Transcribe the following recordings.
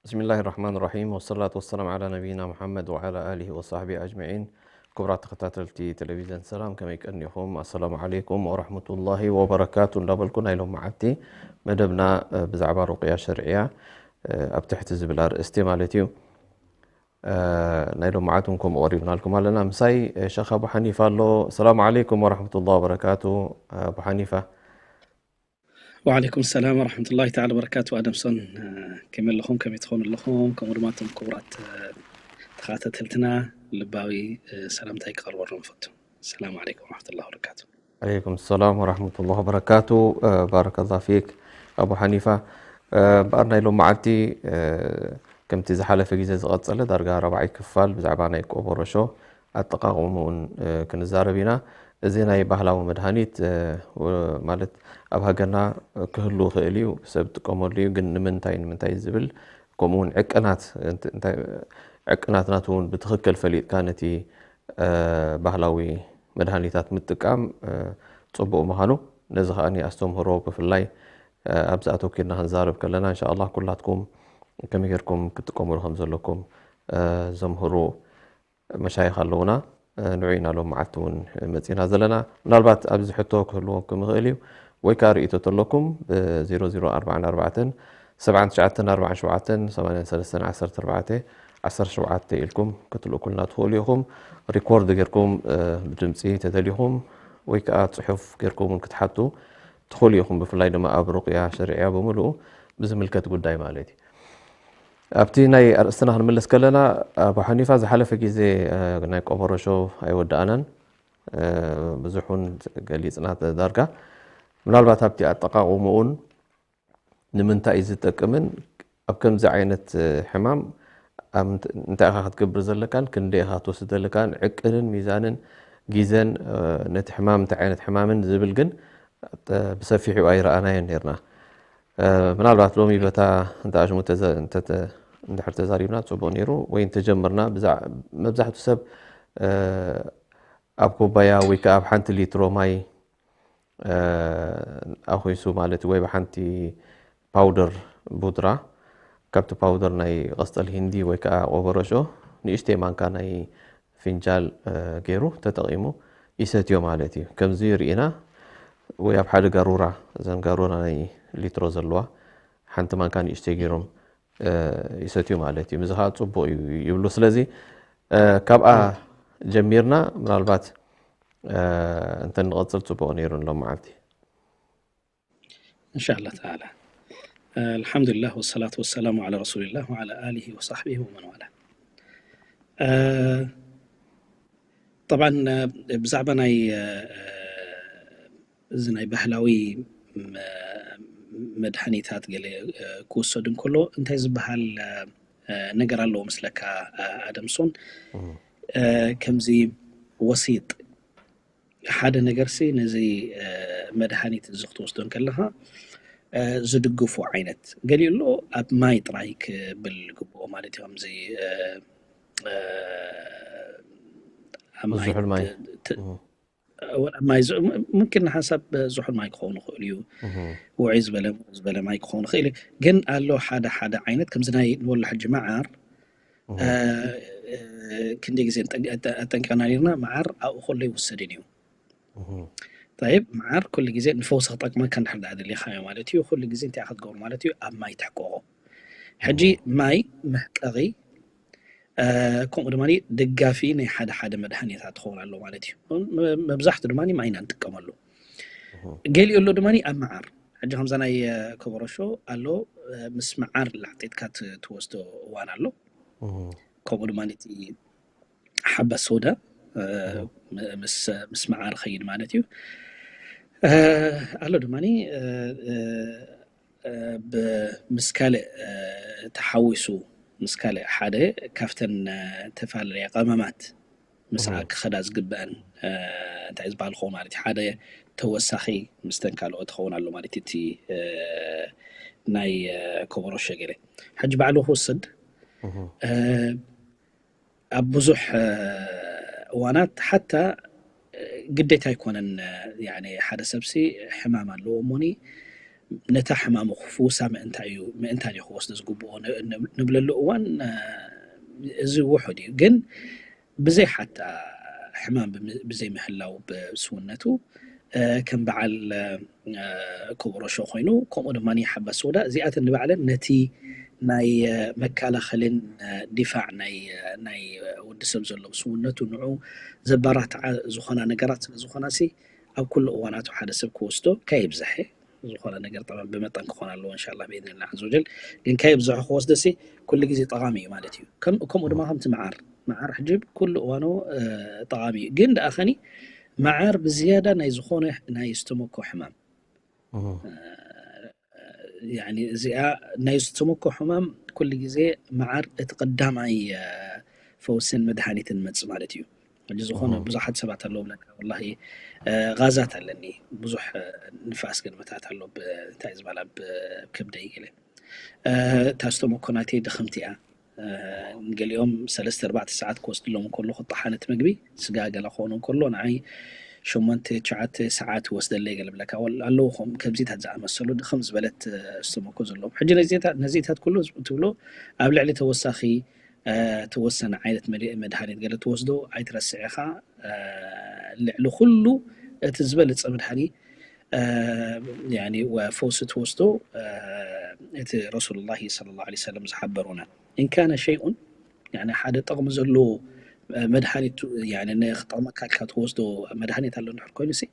بسم الله الرحمن الرحيم، والصلاة والسلام على نبينا محمد وعلى آله وصحبه أجمعين. ክቡራት ተኸታተልቲ ቴሌቪዥን ሰላም፣ ከመይ ቀኒኹም? ኣሰላሙ ዓለይኩም ወረሕመቱላሂ ወበረካቱ እንዳበልኩ፣ ናይ ሎም መዓልቲ መደብና ብዛዕባ ሩቅያ ሸርዕያ ኣብ ትሕቲ ዝብል ኣርእስቲ ማለት እዩ። ናይ ሎም መዓልቲ እውን ከምኡ ቀሪብናልኩም ኣለና። ምሳይ ሸኽ ኣቡ ሓኒፋ ኣሎ። ሰላሙ ዓለይኩም ወረሕመቱላሂ ወበረካቱ። ኣቡ ሓኒፋ። ወዓለይኩም ሰላም ወረሕመቱላሂ ተዓላ ወበረካቱ። ኣደምሶን፣ ከመይ ኣለኹም? ከመይ ትኾኑ ኣለኹም? ከምኡ ድማ እቶም ክቡራት ተኸታተልትና ልባዊ ሰላምታይ ክቐርበሎም እፈቱ። ሰላም ዓለይኩም ወረሕመቱላሂ ወበረካቱ። ዓለይኩም ሰላም ወረሕመቱላሂ ወበረካቱ። ባረከላህ ፊክ ኣቡ ሓኒፋ። እምበኣር ናይ ሎም መዓልቲ ከምቲ ዝሓለፈ ግዜ ዝቐጸለ ዳርጋ ራብዓይ ክፋል ብዛዕባ ናይ ቆቦ ሮሾ ኣጠቓቕምኡን ክንዛረብ ኢና። እዚ ናይ ባህላዊ መድሃኒት ማለት ኣብ ሃገርና ክህሉ ይኽእል እዩ፣ ሰብ ዝጥቀመሉ እዩ፣ ግን ንምንታይ ንምንታይ ዝብል፣ ከምኡ እውን ዕቅናት ዕቅናት ናቱ እውን ብትኽክል ፈሊጥካ ነቲ ባህላዊ መድሃኒታት ምጥቃም ፅቡቕ ምዃኑ፣ ነዚ ከዓኒ ኣስተምህሮ ብፍላይ ኣብዚ ኣተኪርና ክንዛረብ ከለና እንሻኣላህ ኩላትኩም ከመይ ጌርኩም ክትጥቀሙሉ ከም ዘለኩም ዘምህሩ መሻይኽ ኣለውና። ንዑ ኢና ሎም መዓልቲ እውን መፂና ዘለና። ምናልባት ኣብዚ ሕቶ ክህልወኩም ይኽእል እዩ ወይ ከዓ ርእይቶ ተለኩም ብ ዜሮ ዜሮ ኣርባዓን ኣርባዕተን ሰብዓን ትሽዓተን ኣርባዓን ሸውዓተን ሰማንያን ሰለስተን ዓሰርተ ኣርባዕተ ዓሰርተ ሸውዓተ ኢልኩም ክትልእኩልና ትኽእሉ ኢኹም። ሪኮርድ ጌርኩም ብድምፂ ተደሊኹም ወይ ከዓ ፅሑፍ ጌርኩም እውን ክትሓቱ ትኽእሉ ኢኹም። ብፍላይ ድማ ኣብ ሩቅያ ሸሪዕያ ብምልኡ ብዝምልከት ጉዳይ ማለት እዩ። ኣብቲ ናይ ኣርእስትና ክንምለስ ከለና ኣቡ ሓኒፋ ዝሓለፈ ግዜ ናይ ቆቦ ሮሾ ኣይወዳእናን ብዙሕ እውን ገሊፅና ዳርጋ። ምናልባት ኣብቲ ኣጠቃቅምኡን ንምንታይ እዩ ዝጠቅምን ኣብ ከምዚ ዓይነት ሕማም እንታይ ኢኻ ክትገብር ዘለካን ክንደይ ኢኻ ክትወስድ ዘለካን ዕቅንን ሚዛንን ግዜን ነቲ ሕማም እንታይ ዓይነት ሕማምን ዝብል ግን ብሰፊሑ ኣይረኣናዮን ነርና። ምናልባት ሎሚ በታ እንተ ኣሽሙ እንድሕር ተዛሪብና ፅቡቅ ነይሩ ወይ እንተጀምርና። መብዛሕቱ ሰብ ኣብ ኩባያ ወይ ከዓ ኣብ ሓንቲ ሊትሮ ማይ ኣኹይሱ ማለት ወይ ብሓንቲ ፓውደር ቡድራ ካብቲ ፓውደር ናይ ቀስጠል ሂንዲ ወይ ከዓ ቆበረሾ ንእሽተይ ማንካ ናይ ፍንጃል ገይሩ ተጠቒሙ ይሰትዮ ማለት እዩ። ከምዚ ርኢና ወይ ኣብ ሓደ ጋሩራ እዘን ጋሩራ ናይ ሊትሮ ዘለዋ ሓንቲ ማንካ ንእሽተይ ገይሮም ይሰትዩ ማለት እዩ። እዚ ከዓ ፅቡቅ እዩ ይብሉ። ስለዚ ካብኣ ጀሚርና ምናልባት እንተንቐፅል ፅቡቅ ነይሩ ሎም መዓልቲ። እንሻላ ተዓላ። ኣልሓምዱሊላህ ወሰላቱ ወሰላሙ ዓላ ረሱሊላህ ወዓላ ኣሊሂ ወሳሕቢሂ ወመን ዋላ። ጠብዓን ብዛዕባ ናይ እዚ ናይ ባህላዊ መድሃኒታት ገለ ክውሰድ እንከሎ እንታይ ዝበሃል ነገር ኣለዎ ምስለካ ኣደምሶን? ከምዚ ወሲጥ ሓደ ነገርሲ ነዚ መድሃኒት እዚ ክትወስዶ እንከለኻ ዝድግፉ ዓይነት ገሊኡ ኣሎ ኣብ ማይ ጥራይ ክብል ግብኦ ማለት እዩ። ከምዚ ኣብ ማይ ዝሑል ማይ ት- ት- እም፣ ወላ ማይ ዝ- ም- ምምክን ንሓንሳብ ዝሑል ማይ ክኸውን ይኽእል እዩ። እም፣ ውዑይ ዝበለ ሙቕ ዝበለ ማይ ክኸውን ይኽእል እዩ። ግን ኣሎ ሓደ ሓደ ዓይነት ከምዚ ናይ ንበሎ ሕጂ መዓር እም፣ እ፣ እ፣ ክንደይ ግዜ ንጠንቀ- ኣጠ- ኣጠንቂቕና ነርና። መዓር ኣብኡ ከሎ ይውሰድን እዩ። እም፣ طيب መዓር ኩሉ ግዜ ንፈውሲ ክጠቅመካ እንድሕር ደኣ ደሊኻዮ ማለት እዩ። ኩሉ ግዜ እንታይ ክትገብሩ ማለት እዩ? ኣብ ማይ ትሕቀቆ። ሕጂ እም፣ ማይ መሕቀቒ ከምኡ ድማ ደጋፊ ናይ ሓደ ሓደ መድሃኒታት ትኸውን ኣሎ ማለት እዩ። መብዛሕቱ ድማ ማይ ኢና ንጥቀመሉ። ገሊኡ ኣሎ ድማ ኣብ መዓር ሕጂ ከምዛ ናይ ኮበሮ ሾ ኣሎ፣ ምስ መዓር ላዕጢጥካ ትወስዶ እዋን ኣሎ። ከምኡ ድማ እቲ ሓባ ሶዳ ምስ መዓር ኸይድ ማለት እዩ። ኣሎ ድማ ምስ ካልእ ተሓዊሱ፣ ምስ ካልእ ሓደ ካብተን ተፈላለያ ቀመማት ምስኣ ክኸዳ ዝግበአን እንታይ ዝበሃል ክኸውን ማለት እዩ። ሓደ ተወሳኺ ምስተን ካልኦት ክኸውን ኣሎ ማለት እቲ ናይ ኮበሮ ሸገለ። ሕጂ ባዕሉ ክወስድ ኣብ ብዙሕ እዋናት ሓታ ግዴታ ኣይኮነን። ሓደ ሰብሲ ሕማም ኣለዎ እሞኒ ነታ ሕማሙ ክፍውሳ ምእንታይ እዩ ምእንታን እዩ ክወስዶ ዝግብኦ ንብለሉ እዋን እዚ ውሑድ እዩ። ግን ብዘይ ሓታ ሕማም ብዘይ ምህላው ብስውነቱ ከም በዓል ኮበሮ ሾ ኮይኑ፣ ከምኡ ድማ ሓባ ሶዳ፣ እዚኣተን ንባዕለን ነቲ ናይ መከላኸልን ዲፋዕ ናይ ወዲ ሰብ ዘሎ ስውነቱ ንዑ ዘባራትዓ ዝኾና ነገራት ስለ ዝኾና ሲ ኣብ ኩሉ እዋናቱ ሓደ ሰብ ክወስዶ ከይብዝሐ ዝኾነ ነገር ጠመን ብመጠን ክኾን ኣለዎ እንሻላ ብኢድንላ ዘወጀል። ግን ከይብዝሑ ክወስዶ ሲ ኩሉ ግዜ ጠቓሚ እዩ ማለት እዩ። ከምኡ ድማ ከምቲ መዓር፣ መዓር ሕጂ ኩሉ እዋኑ ጠቓሚ እዩ። ግን ደኣ ኸኒ መዓር ብዝያዳ ናይ ዝኾነ ናይ ስተሞኮ ሕማም እዚኣ ናይ ዝተመኮ ሕማም ኩሉ ግዜ መዓር እቲ ቀዳማይ ፈውስን መድሃኒትን መጽ ማለት እዩ። ሕጂ ዝኾነ ብዙሓት ሰባት ኣለዉ ብለካ ወላሂ ጋዛት ኣለኒ ብዙሕ ንፋስ ገድመታት ኣሎ እንታይ ዝበላ ከብደይ ገለ እታ ዝተመኮ ናተይ ድኽምቲ እያ። ገሊኦም ሰለስተ ኣርባዕተ ሰዓት ክወስድሎም እንከሎ ክጠሓነት ምግቢ ስጋ ገለ ክኾኑ እንከሎ ንዓይ ሸሞንተ ትሽዓተ ሰዓት ወስደለይ ገለ ብለካ ኣለዉ ከም ከምዚታት ዝኣመሰሉ ድኽም ዝበለት ዝተመኮ ዘለዎም ሕጂ ነዚታት ኩሉ ትብሎ ኣብ ልዕሊ ተወሳኺ ተወሰነ ዓይነት መድሃኒት ገለ ትወስዶ ኣይትረስዕ ኢኻ። ልዕሊ ኩሉ እቲ ዝበለፀ መድሃኒ ፈውሲ ትወስዶ እቲ ረሱሉላሂ ሰለላሁ ዐለይሂ ወሰለም ዝሓበሩና ኢን ካነ ሸይኡን ሓደ ጠቕሚ ዘለዎ መድሃኒት ክጠቕመካ ኢልካ ትወስዶ መድሃኒት ኣሎ እንድሕር ኮይኑ ሲ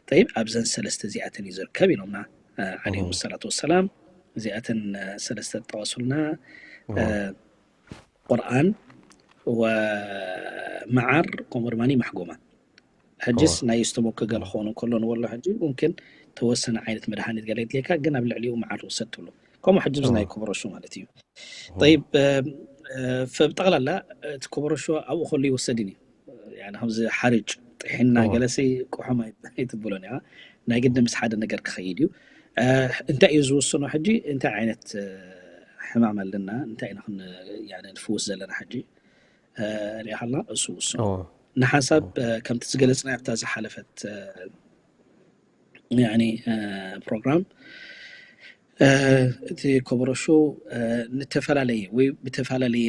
ጠይብ ኣብዘን ሰለስተ እዚኣተን እዩ ዝርከብ ኢሎምና ዓለይሂም ሰላቱ ወሰላም። እዚኣተን ሰለስተ ዝጠቐሱልና ቁርኣን ወመዓር ከምኡ ድማ ማሕጎማ። ሕጅስ ናይ ስተሞክ ገለ ክኾኑ ከሎ ንወሎ ሕጂ ሙምክን ተወሰነ ዓይነት መድሃኒት ገለ የድልየካ ግን ኣብ ልዕሊኡ መዓር ውሰድ ትብሎ ከምኡ ሕጂ ብዚ ናይ ኮበሮሹ ማለት እዩ። ጠይብ ብጠቕላላ እቲ ኮበሮሾ ኣብኡ ከሎ ይወሰድን እዩ። ከምዚ ሓርጭ ጥሒና ገለሲ ቁሑም ኣይትብሎን ኢኻ። ናይ ግዲ ምስ ሓደ ነገር ክኸይድ እዩ። እንታይ እዩ ዝውስኖ ሕጂ እንታይ ዓይነት ሕማም ኣለና እንታይ ኢና ንፍውስ ዘለና ሕጂ ሪኢኻላ እሱ ውስኖ ንሓንሳብ ከምቲ ዝገለፅና ኣብታ ዝሓለፈት ፕሮግራም እቲ ኮበሮ ሾው ንተፈላለየ ወይ ብተፈላለየ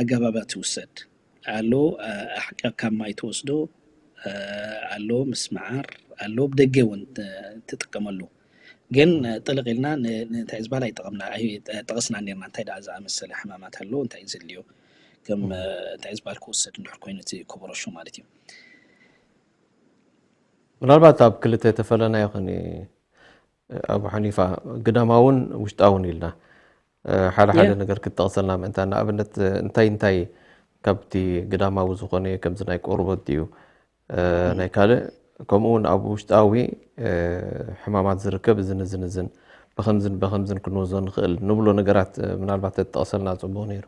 ኣገባባት ይውሰድ ኣሎ። ካብ ማይ ትወስዶ ኣሎ፣ ምስ መዓር ኣሎ፣ ብደገ እውን ትጥቀመሉ። ግን ጥልቕ ኢልና እንታይ ዝበሃል ኣይጠቐምና ጠቐስና ነርና። እንታይ ደኣ ዝኣመሰለ ሕማማት ኣሎ እንታይ እዩ ዘድልዮ ከም እንታይ ዝበሃል ክውሰድ እንድሕር ኮይኑ እቲ ኮበሮ ሾው ማለት እዩ። ምናልባት ኣብ ክልተ ተፈለናዮ ከኒ ኣቡ ሓኒፋ ግዳማውን ውሽጣውን ኢልና ሓደ ሓደ ነገር ክትጠቕሰልና ምእንታ ንኣብነት እንታይ እንታይ ካብቲ ግዳማዊ ዝኾነ ከምዚ ናይ ቆርበት ድዩ ናይ ካልእ ከምኡ እውን ኣብ ውሽጣዊ ሕማማት ዝርከብ እዝን እዝን እዝን ብከምዝን በከምዝን ክንወዞ ንኽእል ንብሎ ነገራት ምናልባት ተጠቕሰልና ፅቡቅ ነይሩ።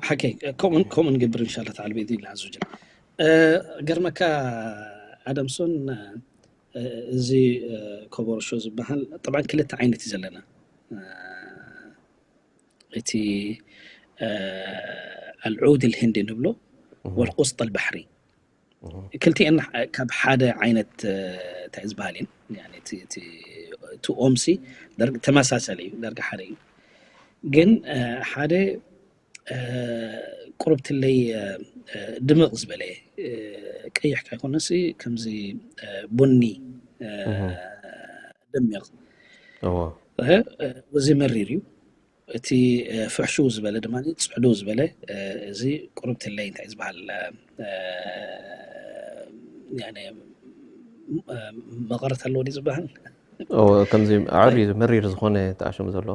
ሓቂ ከምኡን ከምኡ ንገብር እንሻላ ተዓላ ብኢድኒላ ኣዝወጀል። ገርመካ ኣደምሶን እዚ ኮበርሾ ዝበሃል ጠብዓ ክልተ ዓይነት እዩ ዘለና። እቲ ኣልዑድ ልህንዲ ንብሎ ወልቁስጥ ልባሕሪ ክልቲኤን ካብ ሓደ ዓይነት እንታይ ዝበሃል እዩ እቲ ኦምሲ ተመሳሰለ እዩ ዳርጋ ሓደ እዩ። ግን ሓደ ቁርብ ትለይ ድምቕ ዝበለ ቀይሕ ካይኮነሲ ከምዚ ቡኒ ደሚቕ እዚ መሪር እዩ። እቲ ፍሕሹው ዝበለ ድማ ፅዕዱ ዝበለ እዚ ቁርብ ትለይ እንታይ ዝበሃል መቐረት ኣለዎ ድዩ ዝበሃል? ከምዚ ዓብዩ መሪር ዝኾነ ተኣሽሙ ዘሎ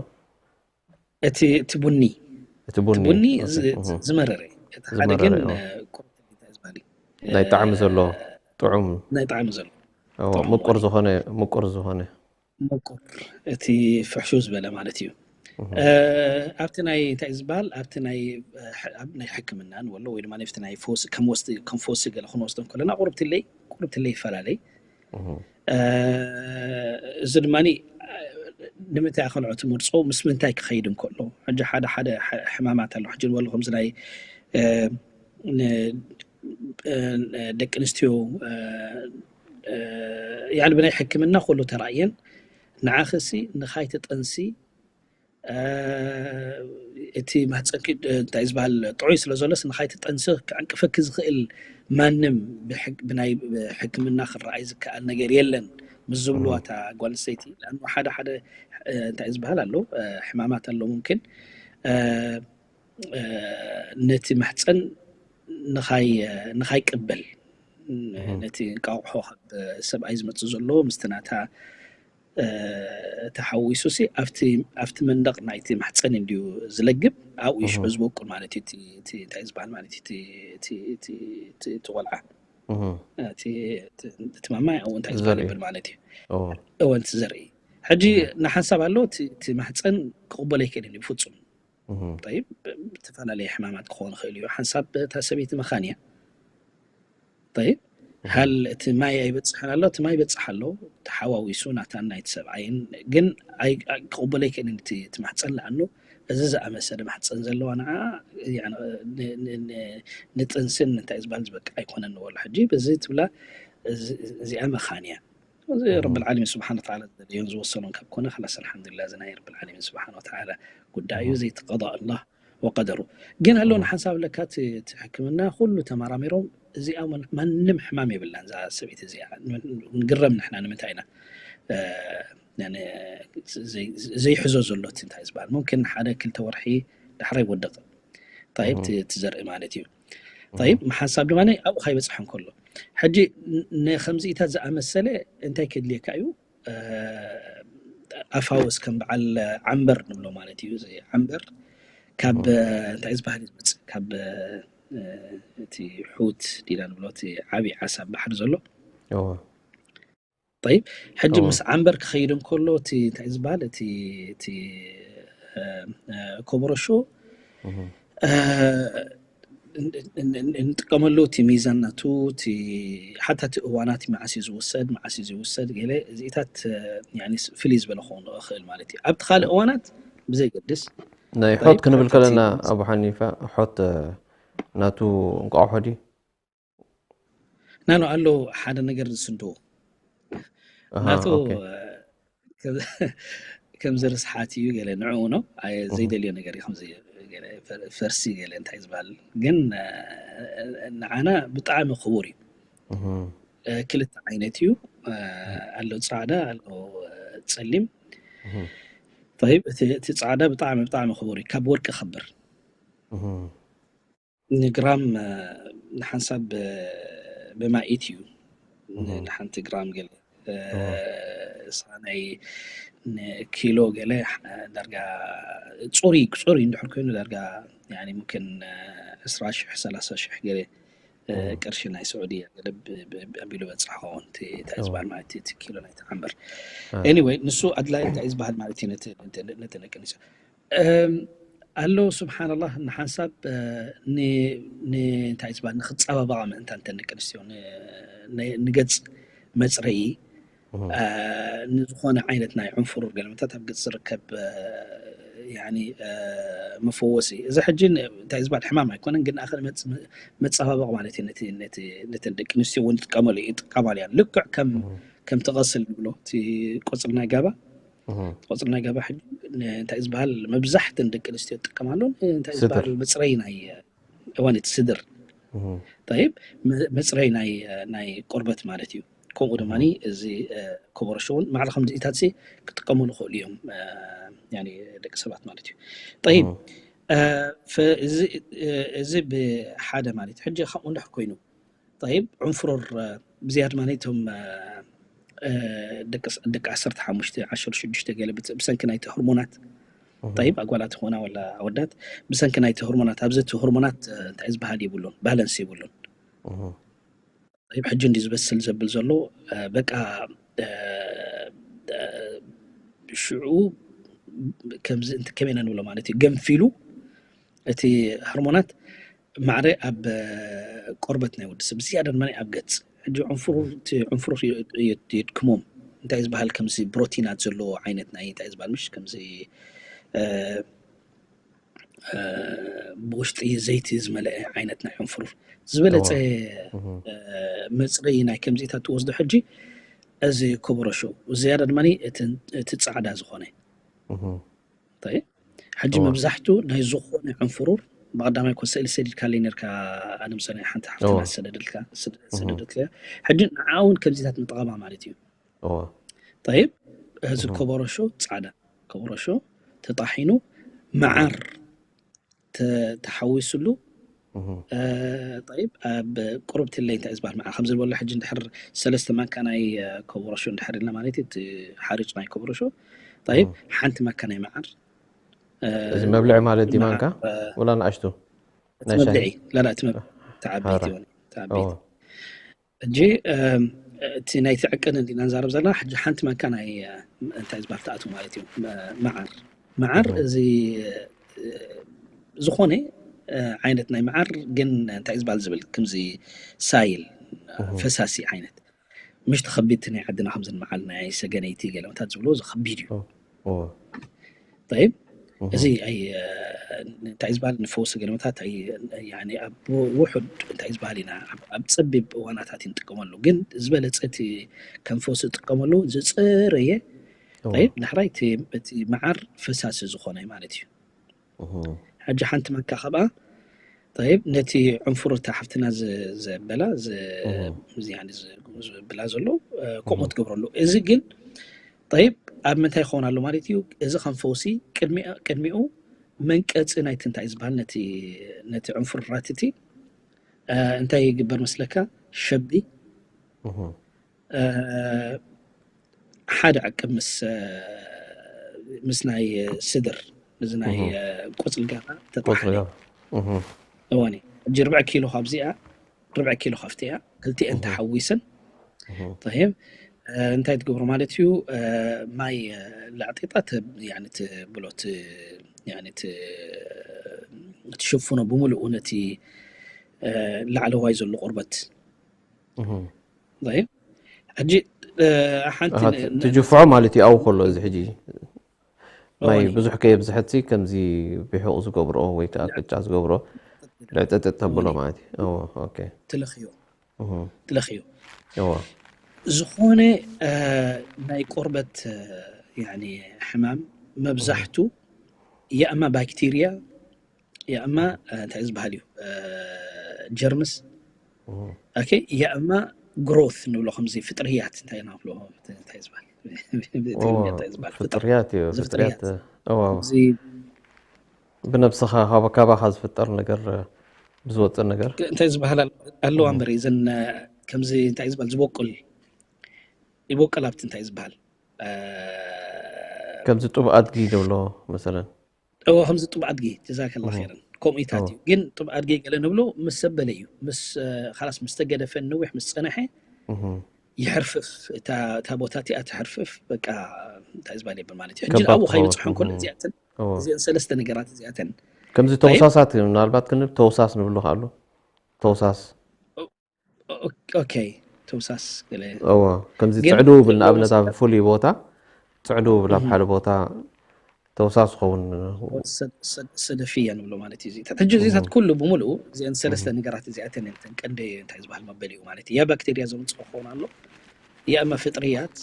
እቲ እቲ ቡኒ እቲ ቡኒ ቡኒ ዝመረረ፣ እቲ ሓደ ግን ቁርብ ዝበሃል ናይ ጣዕሚ ዘሎ ጥዑም ናይ ጣዕሚ ዘሎ ምቁር ዝኾነ ምቁር ዝኾነ ምቁር፣ እቲ ፍሕሹ ዝበለ ማለት እዩ። ኣብቲ ናይ እንታይ ዝበሃል ኣብቲ ናይ ኣብ ናይ ሕክምና ንበሎ ወይ ድማ ኣብቲ ናይ ፈውሲ ከም ወስዲ ከም ፈውሲ ገለ ክንወስዶ ከለና ቁርብትለይ ቁርብትለይ ይፈላለይ። እዚ ድማ ንምንታይ ከንዖ ትመርፆ ምስ ምንታይ ክኸይድ እንከሎ ሕጂ ሓደ ሓደ ሕማማት ኣሎ ሕጂ ንበሎ ከምዚ ናይ ደቂ ኣንስትዮ ያኒ ብናይ ሕክምና ኩሉ ተራእየን ንዓኽሲ ንኻይቲ ጥንሲ እቲ ማህፀንኪ እንታይ ዝበሃል ጥዑይ ስለ ዘሎስ ንኻይቲ ጥንሲ ክዕንቅፈኪ ዝኽእል ማንም ብናይ ሕክምና ክረኣይ ዝከኣል ነገር የለን ምስ ዝብልዋ እታ ጓል ኣንስተይቲ ሓደ ሓደ እንታይ ዝበሃል ኣሎ ሕማማት ኣሎ ሙምኪን ነቲ ማሕፀን ንኻይቅበል ነቲ እንቃቑሖ ካብ ሰብኣይ ዝመፅእ ዘሎ ምስቲ ናታ ተሓዊሱ ሲ ኣብቲ መንደቕ ናይቲ ማሕፀን እንድዩ ዝለግብ ኣብኡ ይሽዑ ዝበቁል ማለት እዩ እንታይ ዝበሃል ማለት እዩ እቲ ቆልዓ እቲ ማማይ ኣብኡ እንታይ ዝበሃል ይብል ማለት እዩ እወ እቲ ዘርኢ ሕጂ ንሓንሳብ ኣሎ እቲ ማሕፀን ክቕበሎ ይክእል እዩ ብፍፁም ብዝተፈላለየ ሕማማት ክኾን ይኽእል እዩ ሓንሳብ እታ ሰበይቲ መኻን እያ ይብ ሃል እቲ ማይ ኣይበፅሕን ኣሎ እቲ ማይ ይበፅሕ ኣሎ ተሓዋዊሱ ናታን ናይቲ ሰብኣይን ግን ክቕበሎ ይክእልን እቲ ማሕፀን ለኣኑ እዚ ዝኣመሰለ ማሕፀን ዘለዋ ንዓ ንጥንስን እንታይ ዝበሃል ዝበቅዕ ኣይኮነን ንበሎ ሕጂ በዚ ትብላ እዚኣ መኻን እያ እዚ ረብል ዓለሚን ስብሓን ወተዓላ ዝደለዮን ዝወሰኖን ካብ ኮነ ላስ ኣልሓምዱሊላ እዚ ናይ ረብል ዓለሚን ስብሓን ወተዓላ ጉዳይ እዩ እዚ እቲ ቀዳ ኣላህ ወቀደሩ ግን ኣሎ ንሓንሳብ ለካ እቲ ሕክምና ኩሉ ተመራሚሮም እዚኣ ማንም ሕማም የብላን እዛ ሰበይቲ እዚኣ ንግረም ንሕና ንምንታይ ኢና ዘይሕዞ ዘሎ እቲ እንታይ ዝበሃል ሙምኪን ሓደ ክልተ ወርሒ ዳሕራይ ወደቕ ይብ እቲ ዘርኢ ማለት እዩ ይብ ሓንሳብ ድማ ኣብኡ ካይበፅሐ እንከሎ ሕጂ ንከምዚኢታት ዝኣመሰለ እንታይ ከድልየካ እዩ ኣፋውስ ከም በዓል ዓምበር ንብሎ ማለት እዩ ዓምበር ካብ እንታይ ዝበሃል ዝመፅእ ካብ እቲ ሑት ዲና ንብሎ እቲ ዓብዪ ዓሳ ባሕሪ ዘሎ ይብ ሕጂ ምስ ዓምበር ክኸይድ እንከሎ እቲ እንታይ ዝበሃል እቲ እቲ ኮቦሮሾ እንጥቀመሉ እቲ ሚዛን ናቱ እቲ ሓታ እቲ እዋናት መዓስ እዩ ዝውሰድ መዓስ እዩ ዝውሰድ ገለ እዚኢታት ፍልይ ዝበለ ክኾን ይኽእል ማለት እዩ ኣብቲ ካልእ እዋናት ብዘይገድስ ናይ ሖት ክንብል ከለና ኣብ ሓኒፋ ሖት ናቱ እንቋቑሖ ድዩ ናኖ ኣሎ ሓደ ነገር ዝስንድዎ ናቱ ከምዚ ርስሓት እዩ ገለ ንዕኡ ነው ዘይደልዮ ነገር እዩ ከምዚ ፈርሲ ገለ እንታይ ዝበሃል ግን ንዓና ብጣዕሚ ክቡር እዩ ክልተ ዓይነት እዩ ኣሎ ፃዕዳ ኣሎ ፀሊም ይብ እቲ ፃዕዳ ብጣዕሚ ብጣዕሚ ክቡር እዩ ካብ ወርቂ ከብር ንግራም ንሓንሳብ ብማኢት እዩ ንሓንቲ ግራም ገለ እሳ ናይ ንኪሎ ገለ ዳርጋ ፁሪ ፅሪ እንድሕር ኮይኑ ዳርጋ ሙምክን ዕስራ ሽሕ ሰላሳ ሽሕ ገለ ቅርሺ ናይ ስዑድያ ገለ ኣቢሉ በፅሕ ከውን እንታይ ዝበሃል ማለት እቲ ኪሎ ናይ ተዓምበር anyway ንሱ ኣድላይ እንታይ ዝበሃል ማለት እዩ ነቲ ነቂ ኣንስትዮ ኣሎ ስብሓንላህ ንሓንሳብ እንታይ ዝበሃል ንክፀባበቓ ምእንታን ተን ደቂ ኣንስትዮ ንገፅ መፅረዪ ንዝኾነ ዓይነት ናይ ዕንፍሩር ገለመታት ኣብ ገፅ ዝርከብ መፈወሲ እዚ ሕጂ እንታይ ዝበሃል ሕማም ኣይኮነን ግን ኣኸ መፀባበቕ ማለት እዩ ነተን ደቂ ኣንስትዮ እውን ዝጥቀመሉ ይጥቀማሉ እያን ልክዕ ከም ከምቲ ቀስል ንብሎ እቲ ቆፅሪ ናይ ጋባ ቆፅሪ ናይ ጋባ ሕጂ እንታይ ዝበሃል መብዛሕተን ደቂ ኣንስትዮ ዝጥቀማሉ እንታይ ዝበሃል መፅረይ ናይ እዋን እቲ ስድር ይብ መፅረይ ናይ ቆርበት ማለት እዩ ከምኡ ድማ እዚ ኮበረሾ እውን ማዕለ ከምዚኢታት ክጥቀሙ ንኽእሉ እዮም ደቂ ሰባት ማለት እዩ ይብ እዚ ብሓደ ማለት እዩ ሕጂ ከምኡ እንድሕር ኮይኑ ይብ ዕንፍሮር ብዝያድ ማለት እቶም ደቂ ዓሰርተ ሓሙሽተ ዓሰርተ ሽዱሽተ ገለ ብሰንኪ ናይቲ ሆርሞናት፣ ጠይብ ኣጓላት ኾና ወላ ኣወዳት፣ ብሰንኪ ናይቲ ሆርሞናት ኣብዚ እቲ ሆርሞናት እንታይ ዝበሃል ይብሉን፣ ባለንስ ይብሉን። ጠይብ ሕጂ እንዲ ዝበስል ዘብል ዘሎ በቃ ሽዑ ከምዚ ከመይ ኢና ንብሎ ማለት እዩ፣ ገንፊሉ እቲ ሆርሞናት ማዕረ ኣብ ቆርበት ናይ ወዲ ሰብ ዝያዳ ድማ ኣብ ገጽ። ሕጂ ዕንፍሩር፣ እቲ ዕንፍሩር የድክሞም። እንታይ ዝበሃል፣ ከምዚ ፕሮቲናት ዘለዎ ዓይነት ናይ እንታይ ዝበሃል፣ ምሽ ከምዚ ብውሽጢ ዘይቲ ዝመልአ ዓይነት ናይ ዕንፍሩር ዝበለጸ መጽረይ ናይ ከምዚታት ትወስዶ። ሕጂ እዚ ኮቦሮሾ ዝያዳ ድማ እቲ ጻዕዳ ዝኾነ። ሕጂ መብዛሕቱ ናይ ዝኾነ ዕንፍሩር ብቐዳማይ ኮ ስእሊ ሰዲድካለይ ነርካ፣ ኣነ ምሳና ሓንቲ ሓፍትና ሰደደልካ፣ ሰደደልካ። ሕጂ ንዓ እውን ከምዚታት ንጠቐማ ማለት እዩ። ጠይብ እዚ ኮቦሮሾ ጻዕዳ ኮቦሮሾ ተጣሒኑ መዓር ተሓዊስሉ። ጠይብ ኣብ ቁሩብ ትለይ እንታይ ዝበሃል መዓር ከም ዝበሎ ሕጂ እንድሕር ሰለስተ ማንካ ናይ ኮቦሮሾ እንድሕር ኢልና ማለት እዩ፣ እቲ ሓሪጭ ናይ ኮቦሮሾ። ጠይብ ሓንቲ ማንካ ናይ መዓር። እዚ መብልዒ ማለት ድዩ ማንካ ወላ ንኣሽቱ? እቲ መብልዒ ላላ እቲ መብልዒ ተዓበይቲ ሆነ ተዓበይቲ። ሕጂ እቲ ናይቲ ዕቅን እንዲና ንዛረብ ዘለና ሕጂ ሓንቲ ማንካ ናይ እንታይ ዝበሃል ትኣትው ማለት እዩ። መዓር መዓር እዚ ዝኾነ ዓይነት ናይ መዓር ግን እንታይ ዝበሃል ዝብል ከምዚ ሳይል ፈሳሲ ዓይነት ምሽ ተኸቢድቲ ናይ ዓድና ከምዚ ንመዓል ናይ ሰገነይቲ ገለመታት ዝብሎ እዚ ከቢድ እዩ። ጠይብ እዚ እንታይ ዝበሃል ንፈውሲ ገለመታት ኣብ ውሑድ እንታይ ዝበሃል ኢና ኣብ ፀቢብ እዋናታት ንጥቀመሉ፣ ግን ዝበለፀ እቲ ከም ፈውሲ ዝጥቀመሉ ዝፅረየ ጠይብ ዳሕራይ እቲ መዓር ፈሳሲ ዝኾነ ማለት እዩ። ሕጂ ሓንቲ ማንካ ካብኣ ጠይብ ነቲ ዕንፍሩር እታ ሓፍትና ዘበላ ዘብላ ዘሎ ከምኡ ትገብረሉ። እዚ ግን ጠይብ ኣብ ምንታይ ይኸውን ኣሎ ማለት እዩ? እዚ ከም ፈውሲ ቅድሚኡ መንቀፂ ናይቲ እንታይ ዝበሃል ነቲ ዕንፍሩራት እቲ እንታይ ይግበር መስለካ? ሸቢ ሓደ ዕቅብ ምስ ምስ ናይ ስድር እዚ ናይ ቆፅሊ ጋራ ተጣሓለ። እወኒ ሕጂ ርብዕ ኪሎ ካብዚኣ ርብዕ ኪሎ ካብቲ እያ ክልቲኤን ተሓዊስን ጠይብ እንታይ ትገብሮ ማለት እዩ? ማይ ላዕጢጣ ብሎ ትሽፍኖ ብምልኡ ነቲ ላዕለዋይ ዘሎ ቆርበት። ሕጂ ሓንቲ ትጅፍዖ ማለት እዩ። ኣብኡ ከሎ እዚ ሕጂ ማይ ብዙሕ ከየብዝሐት ከምዚ ብሑቕ ዝገብርኦ ወይ ከዓ ቅጫ ዝገብርኦ ልዕጥጥጥ ተብሎ ማለት እዩ። ትለኽዮ ትለኽዮ ዝኾነ ናይ ቆርበት ሕማም መብዛሕቱ የእማ ባክቴርያ የእማ እንታይ ዝበሃል እዩ ጀርምስ የእማ ግሮት ንብሎ ከምዚ ፍጥርያት እንታይ ኢና ንብሎ እንታይ ዝበሃል ፍጥርያት እዩ ፍጥርያት ብነብስኻ ካብ ካባኻ ዝፍጠር ነገር ብዝወፅእ ነገር እንታይ ዝበሃል ኣለዋ እምበር እዘን ከምዚ እንታይ ዝበሃል ዝበቁል ይበቁል ኣብቲ እንታይ ዝበሃል ከምዚ ጡብ ኣድጊ ንብሎ መሰለን እዎ ከምዚ ጡብ ኣድጊ ጀዛከላ ኸይረን ከምኡታት እዩ ግን ጡብ ኣድጊ ገለ ንብሎ ምስ ሰበለ እዩ ምስ ካላስ ምስ ተገደፈን ነዊሕ ምስ ፀነሐ ይሕርፍፍ እታ ቦታ እቲኣ ትሕርፍፍ በቃ እንታይ ዝበሃል የብል ማለት እዩ ሕጂ ኣብኡ ከይበፅሖ እንኮሎ እዚኣተን እዚአን ሰለስተ ነገራት እዚኣተን ከምዚ ተውሳሳት ምናልባት ክንብል ተውሳስ ንብሉ ከኣሉ ተውሳስ ኦኬ ተውሳስ ገለ እዎ ከምዚ ፅዕዱ ብል ንኣብነት ኣብ ፍሉይ ቦታ ፅዕዱ ብል ኣብ ሓደ ቦታ ተውሳስ ዝኸውን ሰደፍያ ንብሎ ማለት እዩ እዚታት ሕጂ እዚታት ኩሉ ብምልኡ እዚአን ሰለስተ ነገራት እዚኣተን እተን ቀንደ እንታይ ዝበሃል መበሊኡ ማለት እዩ ያ ባክቴርያ ዘምፅኦ ክኸውን ኣሎ ያ እማ ፍጥርያት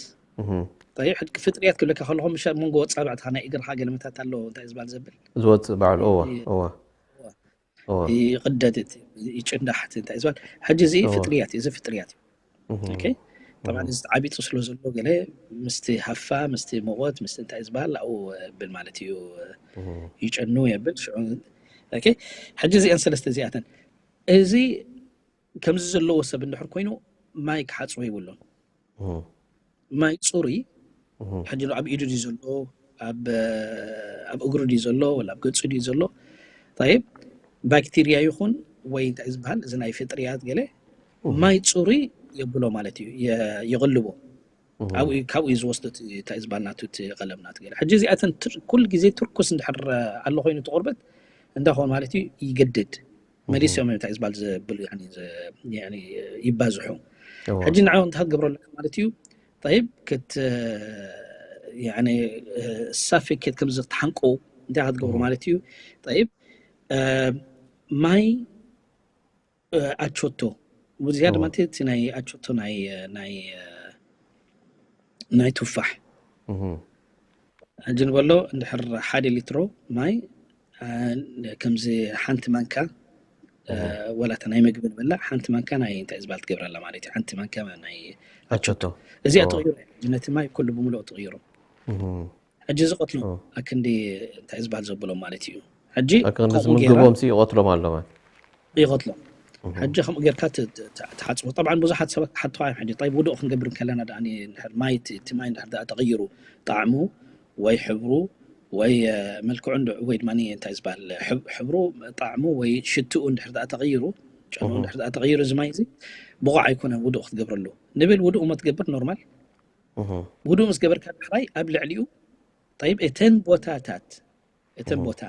ፍጥርያት ክብለካ ከለኹ ምሻ መንጎ ወፃብዕትኻ ናይ እግርኻ ገለመታት ኣሎ እንታይ ዝበሃል ዘብል ዝወፅእ ባዕሉ እዋ እዋ ይቕደድ ይጭንዳሕ እንታይ ዝበሃል ሕጂ እዚ ፍጥርያት እዚ ፍጥርያት እዩ ጠብዓ እዚ ተዓቢጡ ስለ ዘሎ ገለ ምስቲ ሃፋ ምስቲ መቆት ምስቲ እንታይ ዝበሃል ኣብኡ ብል ማለት እዩ ይጨኑ የብል ሽዑ ሕጂ እዚአን ሰለስተ እዚኣተን እዚ ከምዚ ዘለዎ ሰብ እንድሕር ኮይኑ ማይ ክሓፅቦ ይብሉን። ማይ ፅሩይ ሕጂ ኣብ ኢዱ ድዩ ዘሎ፣ ኣብ እግሩ ድዩ ዘሎ፣ ወላ ኣብ ገፁ ድዩ ዘሎ? ጠይብ፣ ባክቴርያ ይኹን ወይ እንታይ ዝበሃል፣ እዚ ናይ ፍጥርያት ገለ ማይ ፅሩይ የብሎ ማለት እዩ፣ የቕልቦ። ካብኡ እዩ ዝወስዶ፣ እንታይ ዝበሃል፣ ናቱ እቲ ቀለም ናቱ ገለ። ሕጂ እዚኣተን ኩል ግዜ ትርኩስ እንድሕር ኣሎ ኮይኑ፣ እቲ ቆርበት እንታይ ኾን ማለት እዩ፣ ይገድድ። መሊሶም እንታይ ዝበሃል ዘብሉ ይባዝሑ። ሕጂ ንዓ እንታይ ክትገብሮ ኣለካ ማለት እዩ? ጠይብ፣ ሳፊ ኬት ከምዚ ክትሓንቁ እንታይ ክትገብሩ ማለት እዩ? ጠይብ፣ ማይ ኣቾቶ፣ ብዝያዳ ማለት እቲ ናይ ኣቾቶ ናይ ናይ ቱፋሕ ሕጂ ንበሎ፣ እንድሕር ሓደ ሊትሮ ማይ ከምዚ ሓንቲ ማንካ፣ ወላ እታ ናይ መግቢ ንበላ ሓንቲ ማንካ ናይ እንታይ ዝበሃል ትገብረላ ማለት እዩ። ሓንቲ ማንካ ናይ ኣቾቶ። እዚኣ ትቕይሮ፣ ነቲ ማይ ኩሉ ብምሉእ ትቕይሮ። ሕጂ ዝቐትሎ ኣክንዲ እንታይ ዝበሃል ዘብሎም ማለት እዩ። ሕጂ ኣክንዲ ከምኡ ጌራ ዝምግቦም ሲ ይቐትሎም ኣሎ ማለት። ይቐትሎም። ሕጂ ከምኡ ጌርካ ት-፣ ት-፣ ትሓጽቦ። ጠብዓን ብዙሓት ሰባት ክሓትዋ እዮም። ሕጂ ጠይብ፣ ውዱእ ክንገብር እንከለና ደኣ ኒ-፣ እንድሕር ማይ እቲ፣ እቲ ማይ እንድሕር ደኣ ተቐይሩ፣ ጣዕሙ ወይ ሕብሩ ወይ፣ እ፣ መልክዑ እንድ-፣ ወይ ድማ ኒ-፣ እንታይ ዝበሃል፣ ሕብ-፣ ሕብሩ፣ ጣዕሙ ወይ ሽትኡ እንድሕር ደኣ ተቐይሩ፣ ጨንኡ እንድሕር ደኣ ተቐይሩ፣ እዚ ማይ እዚ ብቑዕ ኣይኮነን ውዱእ ክትገብረሉ ንብል። ውዱእ እሞ ትገብር ኖርማል። ውዱእ ምስ ገበርካ፣ ዳሕራይ ኣብ ልዕሊኡ፣ ጠይብ፣ እተን ቦታታት፣ እተን ቦታ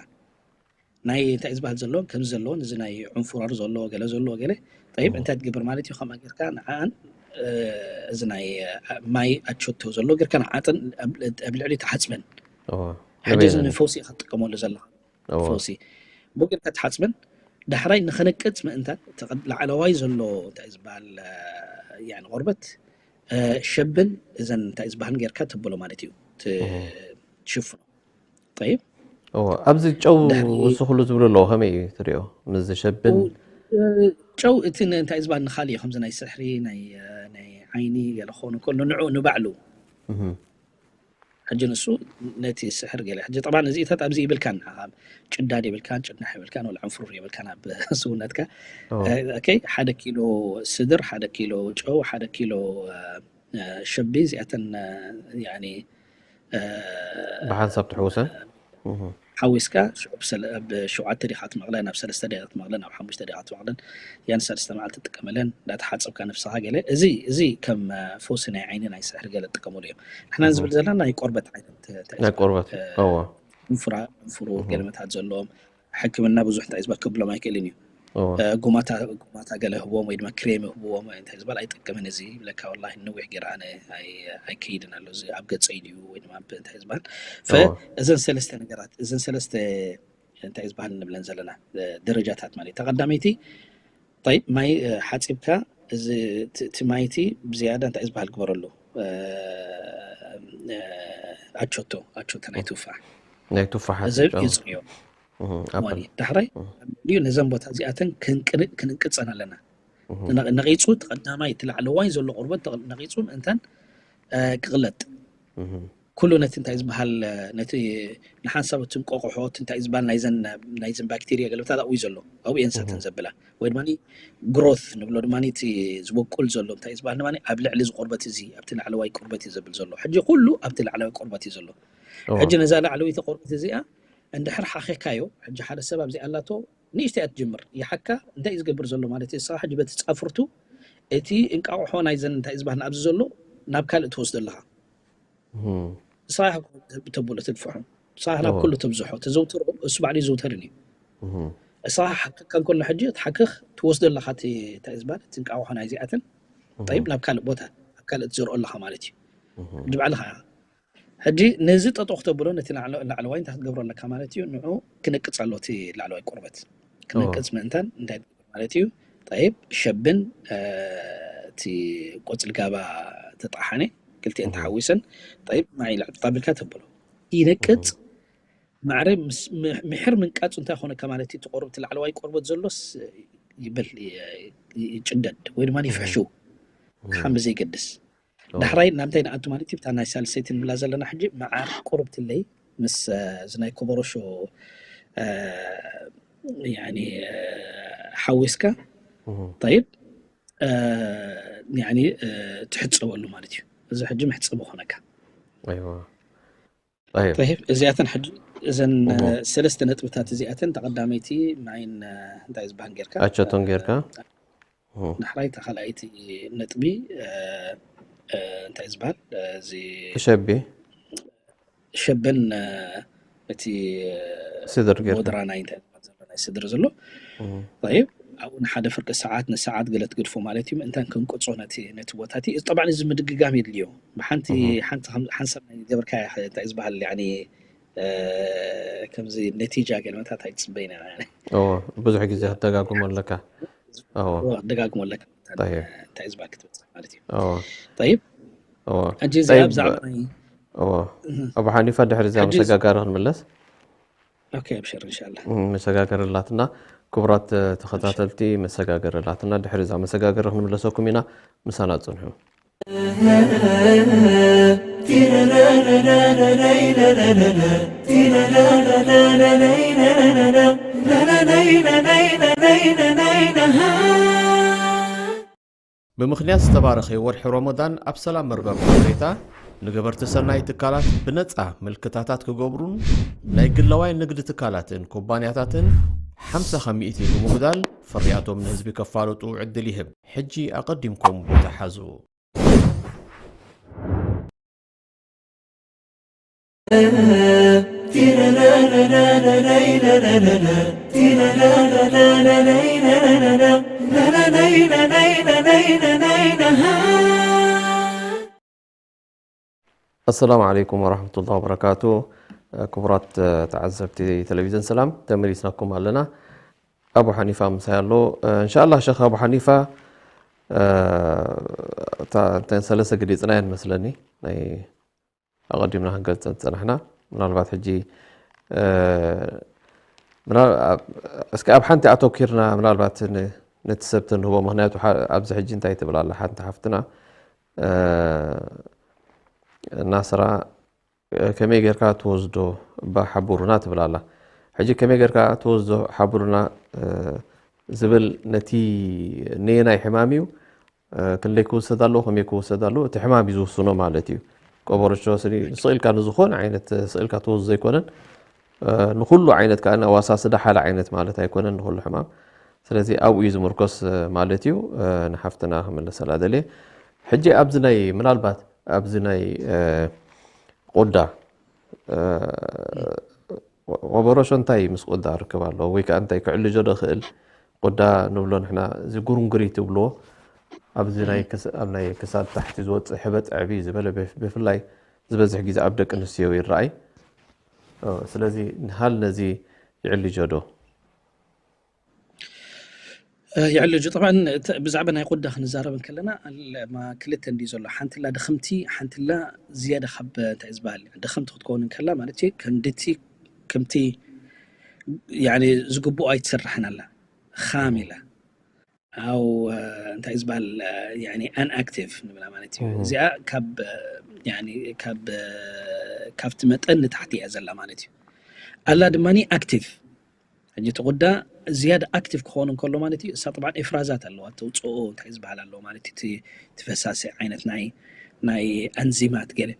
ናይ እንታይ ዝበሃል ዘለዎን ከምዚ ዘለዎን፣ እዚ ናይ ዕንፉረር ዘለዎ ገለ ዘለዎ ገለ፣ ጠይብ፣ እንታይ ትገብር ማለት እዩ? ከምኣ ጌርካ ንዓኣን፣ እ፣ እዚ ናይ፣ እ፣ ማይ ኣቸቶ ዘለዎ ጌርካ ንዓጥን ኣብ፣ ኣብ ልዕሊ ትሓጽበን። ሕጂ እዚ ንፈውሲ ኢኻ ትጥቀመሉ ዘለኻ። ፈውሲ ብኡ ጌርካ ትሓጽበን። ዳሕራይ ንኽንቅጽ ምእንታን እቲ ቐድ-፣ ላዕለዋይ ዘሎ እንታይ ዝበሃል፣ እ፣ ያኒ ቆርበት፣ እ፣ ሸብን እዘን እንታይ ዝበሃልን ጌርካ ተብሎ ማለት እዩ። ት-፣ ትሽፍኖ። ጠይብ። እዎ፣ ኣብዚ ጨው ድሕሪ ወስኹሉ ዝብሉ ኣለዎ፣ ከመይ እዩ ትሪኦ? ምስ ዝሸብን ው-፣ እ፣ ጨው እቲ ን-፣ እንታይ ዝበሃል ንኻልእ እዩ፣ ከምዚ ናይ ስሕሪ፣ ናይ፣ እ፣ ናይ ዓይኒ ገለ ክኸውን እንከሎ ንዕኡ ንባዕሉ። እህ። ሕጂ ንሱ ነቲ ስሕር ገለ። ሕጂ ጠብዓን እዚታት ኣብዚ ይብልካን፣ ንዓኻ ጭዳድ የብልካን፣ ጭናሕ የብልካን፣ ወላ ዕንፍሩር የብልካን ኣብ ስውነትካ። እዎ። እ፣ ኦኬ፣ ሓደ ኪሎ ስድር፣ ሓደ ኪሎ ጨው፣ ሓደ ኪሎ፣ እ፣ እ፣ ሸቢ፣ እዚኣተን፣ እ፣ ያኒ፣ እ፣ ብሓንሳብ ትሕውሰን? እህ። ሓዊስካ ሽዑ ብሰለ-፣ ብ ሸውዓተ ዲኻ ትመቕለን፣ ኣብ ሰለስተ ዲኻ ትመቕለን፣ ኣብ ሓሙሽተ ዲኻ ትመቕለን፣ ያን ሰለስተ መዓልቲ ትጥቀመለን፣ እንዳተሓጸብካ ነፍስኻ ገለ። እዚ፣ እዚ ከም፣ እ፣ ፈውሲ ናይ ዓይኒ ናይ ስሕር ገለ ትጥቀመሉ እዮም። ንሕና እህ። ንዝብል ዘለና ናይ ቆርበት ዓይነት፣ እንታይ ናይ ዝበሃል፣ ቆርበት፣ እ፣ እዎ። ዕንፉራ-፣ ዕንፉሩር እህ። ገለመታት ዘለዎም ሕክምና ብዙሕ እንታይ ዝበሃል ክብሎም ኣይክእልን እዩ። እዎ። እ፣ ጉማታ፣ ጉማታ ገለ ህብዎም ወይ ድማ ክሬም ህብዎም ወይ እንታይ ዝበሃል ኣይጠቅምን እዚ ይብለካ። ወላሂ ነዊሕ ገይረ ኣነ ኣይ-፣ ኣይከይድን ኣሎ። እዚ ኣብ ገጸይ ድዩ ወይ ድማ ኣብ እንታይ ዝበሃል። ፈ-፣ እዎ። እዘን ሰለስተ ነገራት፣ እዘን ሰለስተ እንታይ ዝበሃል ንብለን ዘለና፣ እ፣ ደረጃታት ማለት እዩ። ተቐዳመይቲ፣ ጠይብ፣ ማይ፣ እ፣ ሓጺብካ፣ እዚ፣ እቲ፣ እቲ ማይ እቲ ብዝያዳ እንታይ ዝበሃል ግበረሉ? እ፣ እ፣ ኣቾቶ፣ ኣቾቶ ናይ ቱፋሕ። ናይ ቱፋሕ እዚ ኣቾቶ። የጽርዮ። እህ፣ ኣፕል። ዋኒ። ዳሕራይ፣ እህ። ኣብ ልዕሊኡ ነዘን ቦታ እዚኣተን ክንቅን-፣ ክንቅጸን ኣለና። እህ። ነቒ-፣ ነቒጹ፣ እቲ ቀዳማይ፣ እቲ ላዕለዋይ ዘሎ ቆርበት ተቕ-፣ ነቒጹ ምእንታን፣ እ፣ ክቕለጥ። እህ። ኩሉ ነቲ እንታይ ዝበሃል፣ እ፣ ነቲ ንሓንሳብ እቲ እንቆቕሖ፣ እቲ እንታይ ዝበሃል ናይዘን፣ ናይዘን ባክቴርያ ገለመታት ኣብኡ እዩ ዘሎ። ኣብኡ እየን ሳተን እህ። ዘብላ። ወይ ድማ ግሮት ንብሎ ድማ እቲ ዝበቁል ዘሎ እንታይ ዝበሃል ድማ ኣብ ልዕሊ እዚ ቆርበት እዚ፣ ኣብቲ ላዕለዋይ ቆርበት እዩ ዘብል ዘሎ። ሕጂ ኩሉ ኣብቲ ላዕለዋይ ቆርበት እዩ ዘሎ። እዎ። ሕጂ ነዛ ላዕለወይቲ ቆርበት እዚኣ እንድሕር ሓኺኻዮ፣ ሕጂ ሓደ ሰብ ኣብዚ ኣላቶ ንእሽተይ እያ ትጅምር። ይሓካ እንታይ እዩ ዝገብር ዘሎ ማለት እዩ? ንስኻ ሕጂ በቲ ጻፍርቱ እቲ እንቃቑሖ ናይዘን እንታይ ዝበሃል ኣብዚ ዘሎ ናብ ካልእ ትወስዶ ኣለኻ። እህ። ንስኻ ኢኻ ተብሎ ትድፍሖ። ንስኻ ኢኻ ናብ እዎ። ኩሉ ተብዝሖ፣ ተዘውትሮ፣ እሱ ባዕሉ ይዝውተርን እዩ። እህ። ንስኻ ሓክካ እንከሎ ሕጂ እቲ ሓክኽ ትወስዶ ኣለኻ እቲ እንታይ ዝበሃል እቲ እንቃቑሖ ናይዚኣተን። እህ። ጠይብ ናብ ካልእ ቦታ፣ ኣብ ካልእ ትዘርኦ ኣለኻ ማለት እዩ። እህ። ሕጂ ባዕልኻ ኢኻ። ሕጂ ነዚ ጠጠው ክተብሎ ነቲ ላዕለ-፣ ላዕለዋይ እንታይ ክትገብሮ ኣለካ ማለት እዩ? ንዑ ክንቅጽ ኣሎ እቲ ላዕለዋይ ቆርበት። እዎ። ክንቅጽ ምእንታን እንታይ ማለት እዩ? ጠይብ፣ ሸብን፣ እ፣ እቲ ቆጽሊ ጋባ ተጣሓነ፣ ክልቲኤን እህ። ተሓዊሰን፣ ጠይብ፣ ማይ ልዕጥ ኣቢልካ ተብሎ። ይነቅጽ፣ እህ። ማዕረ ምስ፣ ም-፣ ምሕር ምንቃጹ እንታይ ኾነካ ማለት እዩ? እቲ ቆርበት፣ እቲ ላዕለዋይ ቆርበት ዘሎስ ይበል፣ ይ-፣ ይ-፣ ይጭደድ ወይ ድማ እህ። ይፍሕሽው። እህ። ሓምቢ ዘይገድስ። እዎ። ዳሕራይ ናብ እንታይ ንኣቱ ማለት እዩ? ብታ ናይ ሳልሰይቲ ንብላ ዘለና ሕጂ መዓር ቁሩብ ትለይ ምስ፣ እ፣ እዚ ናይ ኮቦሮሾ፣ እ፣ ያኒ፣ እ፣ ሓዊስካ። እህ። ጠይብ፣ ያኒ ትሕጸበሉ ማለት እዩ። እዚ ሕጂ መሕጸቢ ኮነካ። ኣይዋ። ጠይብ። ጠይብ፣ እዚኣተን ሕጂ እዘን እሞ ሰለስተ ነጥብታት እዚኣተን፣ ተቐዳመይቲ ማይን እንታይ ዝበሃል ጌርካ፣ ኣቸቶን ጌርካ እም። ዳሕራይ ተኻልኣይቲ ነጥቢ እንታይ ዝበሃል፣ እዚ ክሸቢ ሸበን እቲ ስድር ጌርካ ሞድራ ናይ እንታይ ዝበሃል ዘሎ ናይ ስድሪ ዘሎ። እም። ጠይብ፣ ኣብኡ ንሓደ ፍርቂ ሰዓት ንሰዓት ገለ ትግድፎ ማለት እዩ። ምእንታን ክንቅጾ ነቲ ነቲ ቦታ እቲ፣ እዚ ጠብዓን እዚ ምድግጋም የድልዮ። ብሓንቲ እም። ሓንቲ ከም ሓንሳብ ናይ ገበርካ እንታይ ዝበሃል ያኒ ከምዚ ነቲጃ ገለ መታት ኣይትጽበይና ያኒ። እዎ፣ ብዙሕ ግዜ ክትደጋግሞ ኣለካ። እዎ። ደጋግሞ ኣለካ። ጠይብ። እንታይ ዝበሃል ክትበጽሕ ማለት እዩ። እዎ። ጠይብ፣ እዎ። ሕጂ እዚኣ ጠይብ። ብዛዕባ ናይ እዎ። ኣቡ ሓኒፋ፣ ድሕሪ እዚኣ ሕጂ እዚ መሰጋጋሪ ክንምለስ። ኦኬ፣ ኣብሽር እንሻላ። እም፣ መሰጋገሪ ኣላትና። ክቡራት ተኸታተልቲ፣ መሰጋገሪ ኣላትና። ድሕሪ እዛ መሰጋገሪ ክንምለሰኩም ኢና። ምሳና ጽንሑ። ብምኽንያት ዝተባረኸ ወርሒ ረመዳን ኣብ ሰላም መርበብ ሓበሬታ ንገበርቲ ሰናይ ትካላት ብነጻ ምልክታታት ክገብሩን ናይ ግላዋይ ንግዲ ትካላትን ኩባንያታትን ሓምሳ ከሚእቲ ብምጉዳል ፍርያቶም ንህዝቢ ከፋልጡ ዕድል ይህብ። ሕጂ ኣቐዲምኩም ቦታ ሓዙ። ኣሰላሙ ዓለይኩም ወራህመቱላሂ ወበረካቱ። ክቡራት ተዓዘብቲ ቴሌቪዝን ሰላም፣ ተመሊስናኩም ኣለና። ኣቡ ሓኒፋ ምሳይ ኣሎ። እንሻላ ሸኽ ኣቡ ሓኒፋ፣ እታ እንተን ሰለስተ ገሊፅናየን መስለኒ፣ ናይ ኣቐዲምና ክንገልፀን ዝፀናሕና። ምናልባት ሕጂ፣ እ፣ ምናል-፣ ኣብ-፣ እስኪ ኣብ ሓንቲ ኣተኪርና ምናልባት ን-፣ ነቲ ሰብ ተንህቦ። ምኽንያቱ ሓ-፣ ኣብዚ ሕጂ እንታይ ትብል ኣላ ሓንቲ ሓፍትና፣ እ፣ ናስራ፣ እ፣ ከመይ ጌርካ ትወስዶ እባ ሓብሩና ትብል ኣላ። ሕጂ ከመይ ጌርካ ትወስዶ ሓብሩና፣ እ፣ ዝብል ነቲ ነየናይ ሕማም እዩ፣ እ፣ ክንደይ ክውሰድ ኣለዎ፣ ከመይ ክውሰድ ኣለዎ፣ እቲ ሕማም እዩ ዝውስኖ ማለት እዩ። ቆበረሾ ስኒ ስቕ ኢልካ ንዝኾነ ዓይነት ስቕ ኢልካ ትወስዶ ዘይኮነን፣ እ፣ ንኹሉ ዓይነት ከኣ ኣዋሳስዳ ሓደ ዓይነት ማለት ኣይኮነን ንኹሉ ሕማም። ስለዚ ኣብኡ እዩ ዝምርኮስ፣ እ፣ ማለት እዩ። እ፣ ንሓፍትና ክምለሰላ ደልየ። ሕጂ ኣብዚ ናይ፣ ምናልባት ኣብዚ ናይ፣ እ፣ ቁዳ፣ እ፣ ወ-፣ ወበሮሾ እንታይ ምስ ቁዳ ርክብ ኣለዎ? ወይ ከኣ እንታይ ክዕልጆ ዶ ክእል? ቁዳ ንብሎ ንሕና፣ እዚ ጉርንጉሪት ትብልዎ፣ ኣብዚ ናይ ክስ-፣ ኣብ ናይ ክሳድ ታሕቲ ዝወጽእ ሕበጥ ዕብይ ዝበለ፣ ብፍ-፣ ብፍላይ ዝበዝሕ ግዜ ኣብ ደቂ ኣንስትዮ ይረኣይ። እ፣ ስለዚ ንሃል ነዚ ይዕልጆ ዶ? እ፣ ይዕልጁ። ጠብዓን፣ እቲ ብዛዕባ ናይ ቁዳ ክንዛረብ እንከለና፣ ኣለማ ክልተ እንድዩ ዘሎ። ሓንትላ ድኽምቲ፣ ሓንትላ ዝያዳ ካብ፣ እንታይ ዝበሃል፣ ድኽምቲ ክትከውን እንከላ ማለት እዩ፣ ከምድቲ፣ ከምቲ፣ ያኒ፣ ዝግብኦ ኣይትሰርሕን ኣላ። ኻም ኢላ። ኣው፣ እ፣ እንታይ ዝበሃል፣ እ፣ ያኒ፣ ኣንኣክቲቭ ንብላ ማለት እዩ። እዚኣ ካብ፣ እ፣ ያኒ፣ ካብ፣ እ፣ ካብቲ መጠን ንታሕቲ እያ ዘላ ማለት እዩ። ኣላ ድማኒ ኣክቲቭ። ሕጂ እቲ ቁዳ ዝያዳ ኣክቲቭ ክኸውን እንከሎ ማለት እዩ፣ እሳ ጥብዓን ኤፍራዛት ኣለዋ፣ ተውፅኦ እንታይ ዝበሃል ኣለዎ ማለት እዩ፣ እቲ፣ እቲ ፈሳሲ ዓይነት ናይ፣ ናይ ኣንዚማት ገለ።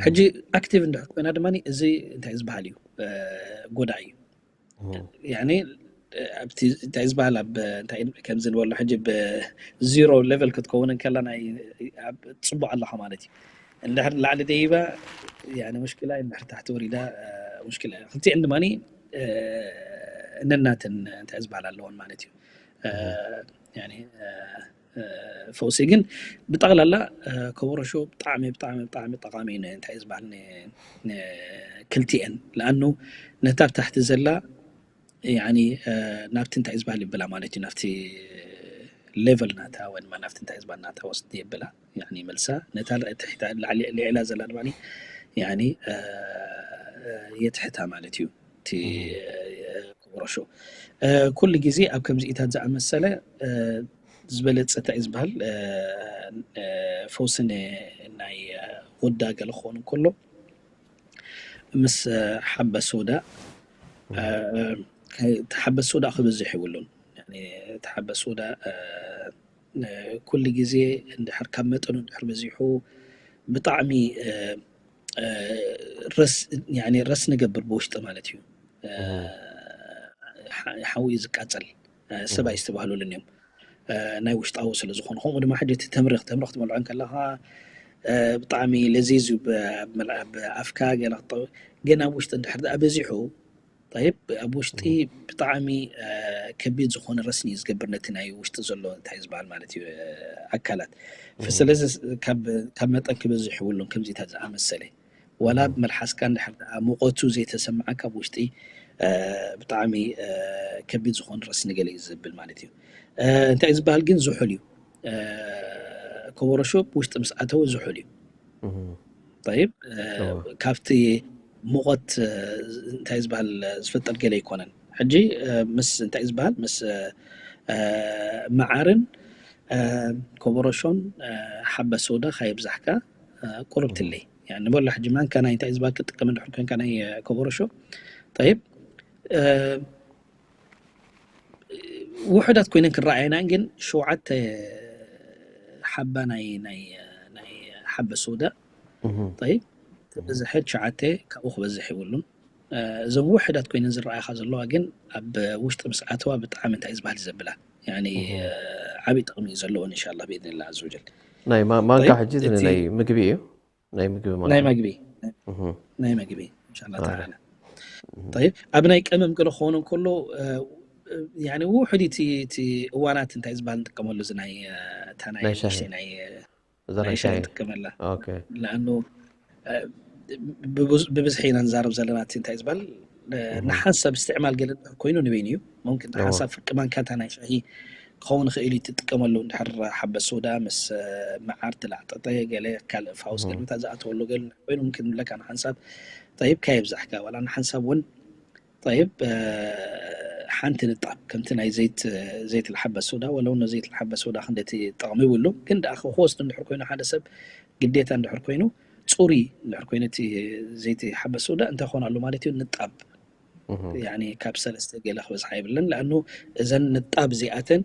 ሕጂ ኣክቲቭ እንድሕር ኮይና ድማ እዚ እንታይ ዝበሃል እዩ፣ እ፣ ጎዳኢ እዩ። ያኒ፣ እ፣ ኣብቲ እንታይ ዝበሃል ኣብ፣ እንታይ ከምዚ ንበሎ ሕጂ ብዚሮ ሌቨል ክትከውን እንከላ ናይ፣ ኣብ ፅቡቕ ኣለኻ ማለት እዩ። እንድሕር ላዕሊ ደይባ፣ ያኒ፣ ሙሽኪላ፣ እንድሕር ታሕቲ ወሪዳ፣ እ፣ ሙሽኪላ። ክልቲአን ድማ፣ እ፣ ነናተን እንታይ ዝበሃል ኣለዎን ማለት እዩ። እ፣ ያኒ፣ እ፣ እ፣ ፈውሲ ግን ብጠቕላላ፣ እ፣ ከበሮ ሾው ብጣዕሚ፣ ብጣዕሚ፣ ብጣዕሚ ጠቓሚ እዩ። ን-፣ እንታይ ዝበሃል ን-፣ ን-፣ ክልቲኤን። ለኣኑ ነታ ኣብ ታሕቲ ዘላ፣ ያኒ፣ እ፣ ናብቲ እንታይ ዝበሃል ይብላ ማለት እዩ፣ ናብቲ ሌቨል ናታ ወይ ድማ ናብቲ እንታይ ዝበሃል ናታ ወስድ የብላ፣ ያኒ፣ መልሳ ነታ ል-፣ ትሕታ ላዕሊ ልዕላ ዘላ ድማ፣ ያኒ፣ እ፣ እ፣ የትሕታ ማለት እዩ። እቲ፣ እ፣ ከበሮ ሾው፣ እ፣ ኩሉ ግዜ ኣብ ከምዚኢታት ዝኣመሰለ፣ እ፣ ዝበለጸ እንታይ እዩ ዝበሃል፣ እ፣ እ፣ ፈውሲ ን-፣ ናይ፣ እ፣ ጉዳ ገለ ክኸውን እንከሎ፣ ምስ፣ እ፣ ሓበ ሶዳ፣ እ፣ ከ-፣ እቲ ሓበ ሶዳ ክብዝሕ የብሉን። ያኒ፣ እቲ ሓበ ሶዳ፣ እ፣ ኩሉ ግዜ እንድሕር ካብ መጠኑ እንድሕር በዚሑ ብጣዕሚ ረስ ንገብር ብውሽጢ ማለት እዩ። ሓዊ እዩ ዝቃፀል። ሰብ ኣይስተባህሉልን እዮም ናይ ውሽጣዊ ስለ ዝኾኑ። ከምኡ ድማ ሕጂ እቲ ተምሪ ተምሪ ክትበልዖ ከለኻ ብጣዕሚ ለዚዝ እዩ። ኣብ ኣፍካ ገለ ግን ኣብ ውሽጢ እንድሕር ደኣ በዚሑ ጠይብ ኣብ ውሽጢ ብጣዕሚ ከቢድ ዝኾነ ረስኒ እዩ ዝገብር ነቲ ናይ ውሽጢ ዘሎ እንታይ ዝበሃል ማለት እዩ ኣካላት። ስለዚ ካብ መጠን ክበዝሕ ይብሉን ከምዚታት ዝኣመሰለ ዋላ ኣብ መልሓስካ እንድሕር ደኣ ሙቐቱ ዘይተሰምዓካ ኣብ ውሽጢ ብጣዕሚ ከቢድ ዝኾነ ረስኒ ገለ እዩ ዘብል ማለት እዩ። እንታይ ዝበሃል ግን ዝሑል እዩ። ኮቦሮሾ ውሽጢ ምስ ኣተወ ዝሑል እዩ። ጠይብ ካብቲ ሙቐት እንታይ ዝበሃል ዝፍጠር ገለ ኣይኮነን። ሕጂ ምስ እንታይ ዝበሃል ምስ መዓርን ኮቦሮሾን ሓበ ሶዳ ካየብዛሕካ ቁርብ ትለይ ንበሎ። ሕጂ ማንካ ናይ እንታይ ዝበሃል ክትጥቀም እንድሕር ኮንካ ናይ ኮቦሮሾ ጠይብ ውሑዳት ኮይነን ክረኣየና ግን ሸውዓተ ሓባ ናይ ናይ ናይ ሓበ ሶዳ ጠይብ ተበዝሐ ትሽዓተ ካብኡ ክበዝሕ ይብሉን። እዞም ውሕዳት ኮይነን ዝረኣያኻ ዘለዋ ግን ኣብ ውሽጢ ምስ ኣተዋ ብጣዕሚ እንታይ ዝበሃል ዘብላ ያኒ ዓብዪ ጥቕሚ እዩ ዘለዎን ኢንሻላህ ብኢዝኒላህ ኣዘወጀል። ናይ ማ- ማንካ ጠይብ፣ ሕጂ እቲ- ናይ ምግቢ እዩ። ናይ ምግቢ ማንካ። ናይ መግቢ እህ። ናይ መግቢ ኢንሻላህ ተዓላ። ጠይብ ኣብ ናይ ቀመም ገለ ክኸውን እንከሎ እ፣ እ፣ ያኒ ውሕድ እቲ እቲ እዋናት እንታይ ዝበሃል ንጥቀመሉ እዚ ናይ እ፣ እታ ናይ ናይ ሻሂ። ንእሽተይ ናይ እ፣ እዛ ናይ ናይ ሻሂ ሻሂ። ንጥቀመላ ኦኬ። ለኣኑ እ፣ ብብዝ- ብብዝሒ ኢና ንዛረብ ዘለና እቲ እንታይ ዝበሃል እ፣ ንሓንሳብ እስትዕማል ገለ እንድሕር ኮይኑ ንበይኑ እዩ። ሙምክን እዋ። ሓንሳብ ፍርቂ ማንካ እታ ናይ ሻሂ ክኸውን ይኽእል እዩ ትጥቀመሉ እንድሕር ሓበ ሶዳ ምስ እ፣ መዓር ትላዕጠጠ ገለ ካልእ ፋውስ ገለ ምታ ዝኣተወሉ ገለ እንድሕር ኮይኑ ሙምክን ንብለካ ንሓንሳብ ጠይብ ካየብዛሕካ ዋላ ንሓንሳብ እውን ጠይብ እ፣ ሓንቲ ንጣብ ከምቲ ናይ ዘይት ዘይት ልሓበ ሶዳ ወለው ነ ዘይት ልሓበ ሶዳ ክንደቲ ጠቕሚ ይብሉ ግን ደኣ ክወስዱ እንድሕር ኮይኑ ሓደ ሰብ ግዴታ እንድሕር ኮይኑ ፅሩይ እንድሕር ኮይኑ እቲ ዘይቲ ሓበ ሶዳ እንታይ ክኾን ኣሎ ማለት እዩ ንጣብ እህ። ያኒ ካብ ሰለስተ ገለ ክበዝሓ የብለን ለኣኑ እዘን ንጣብ እዚኣተን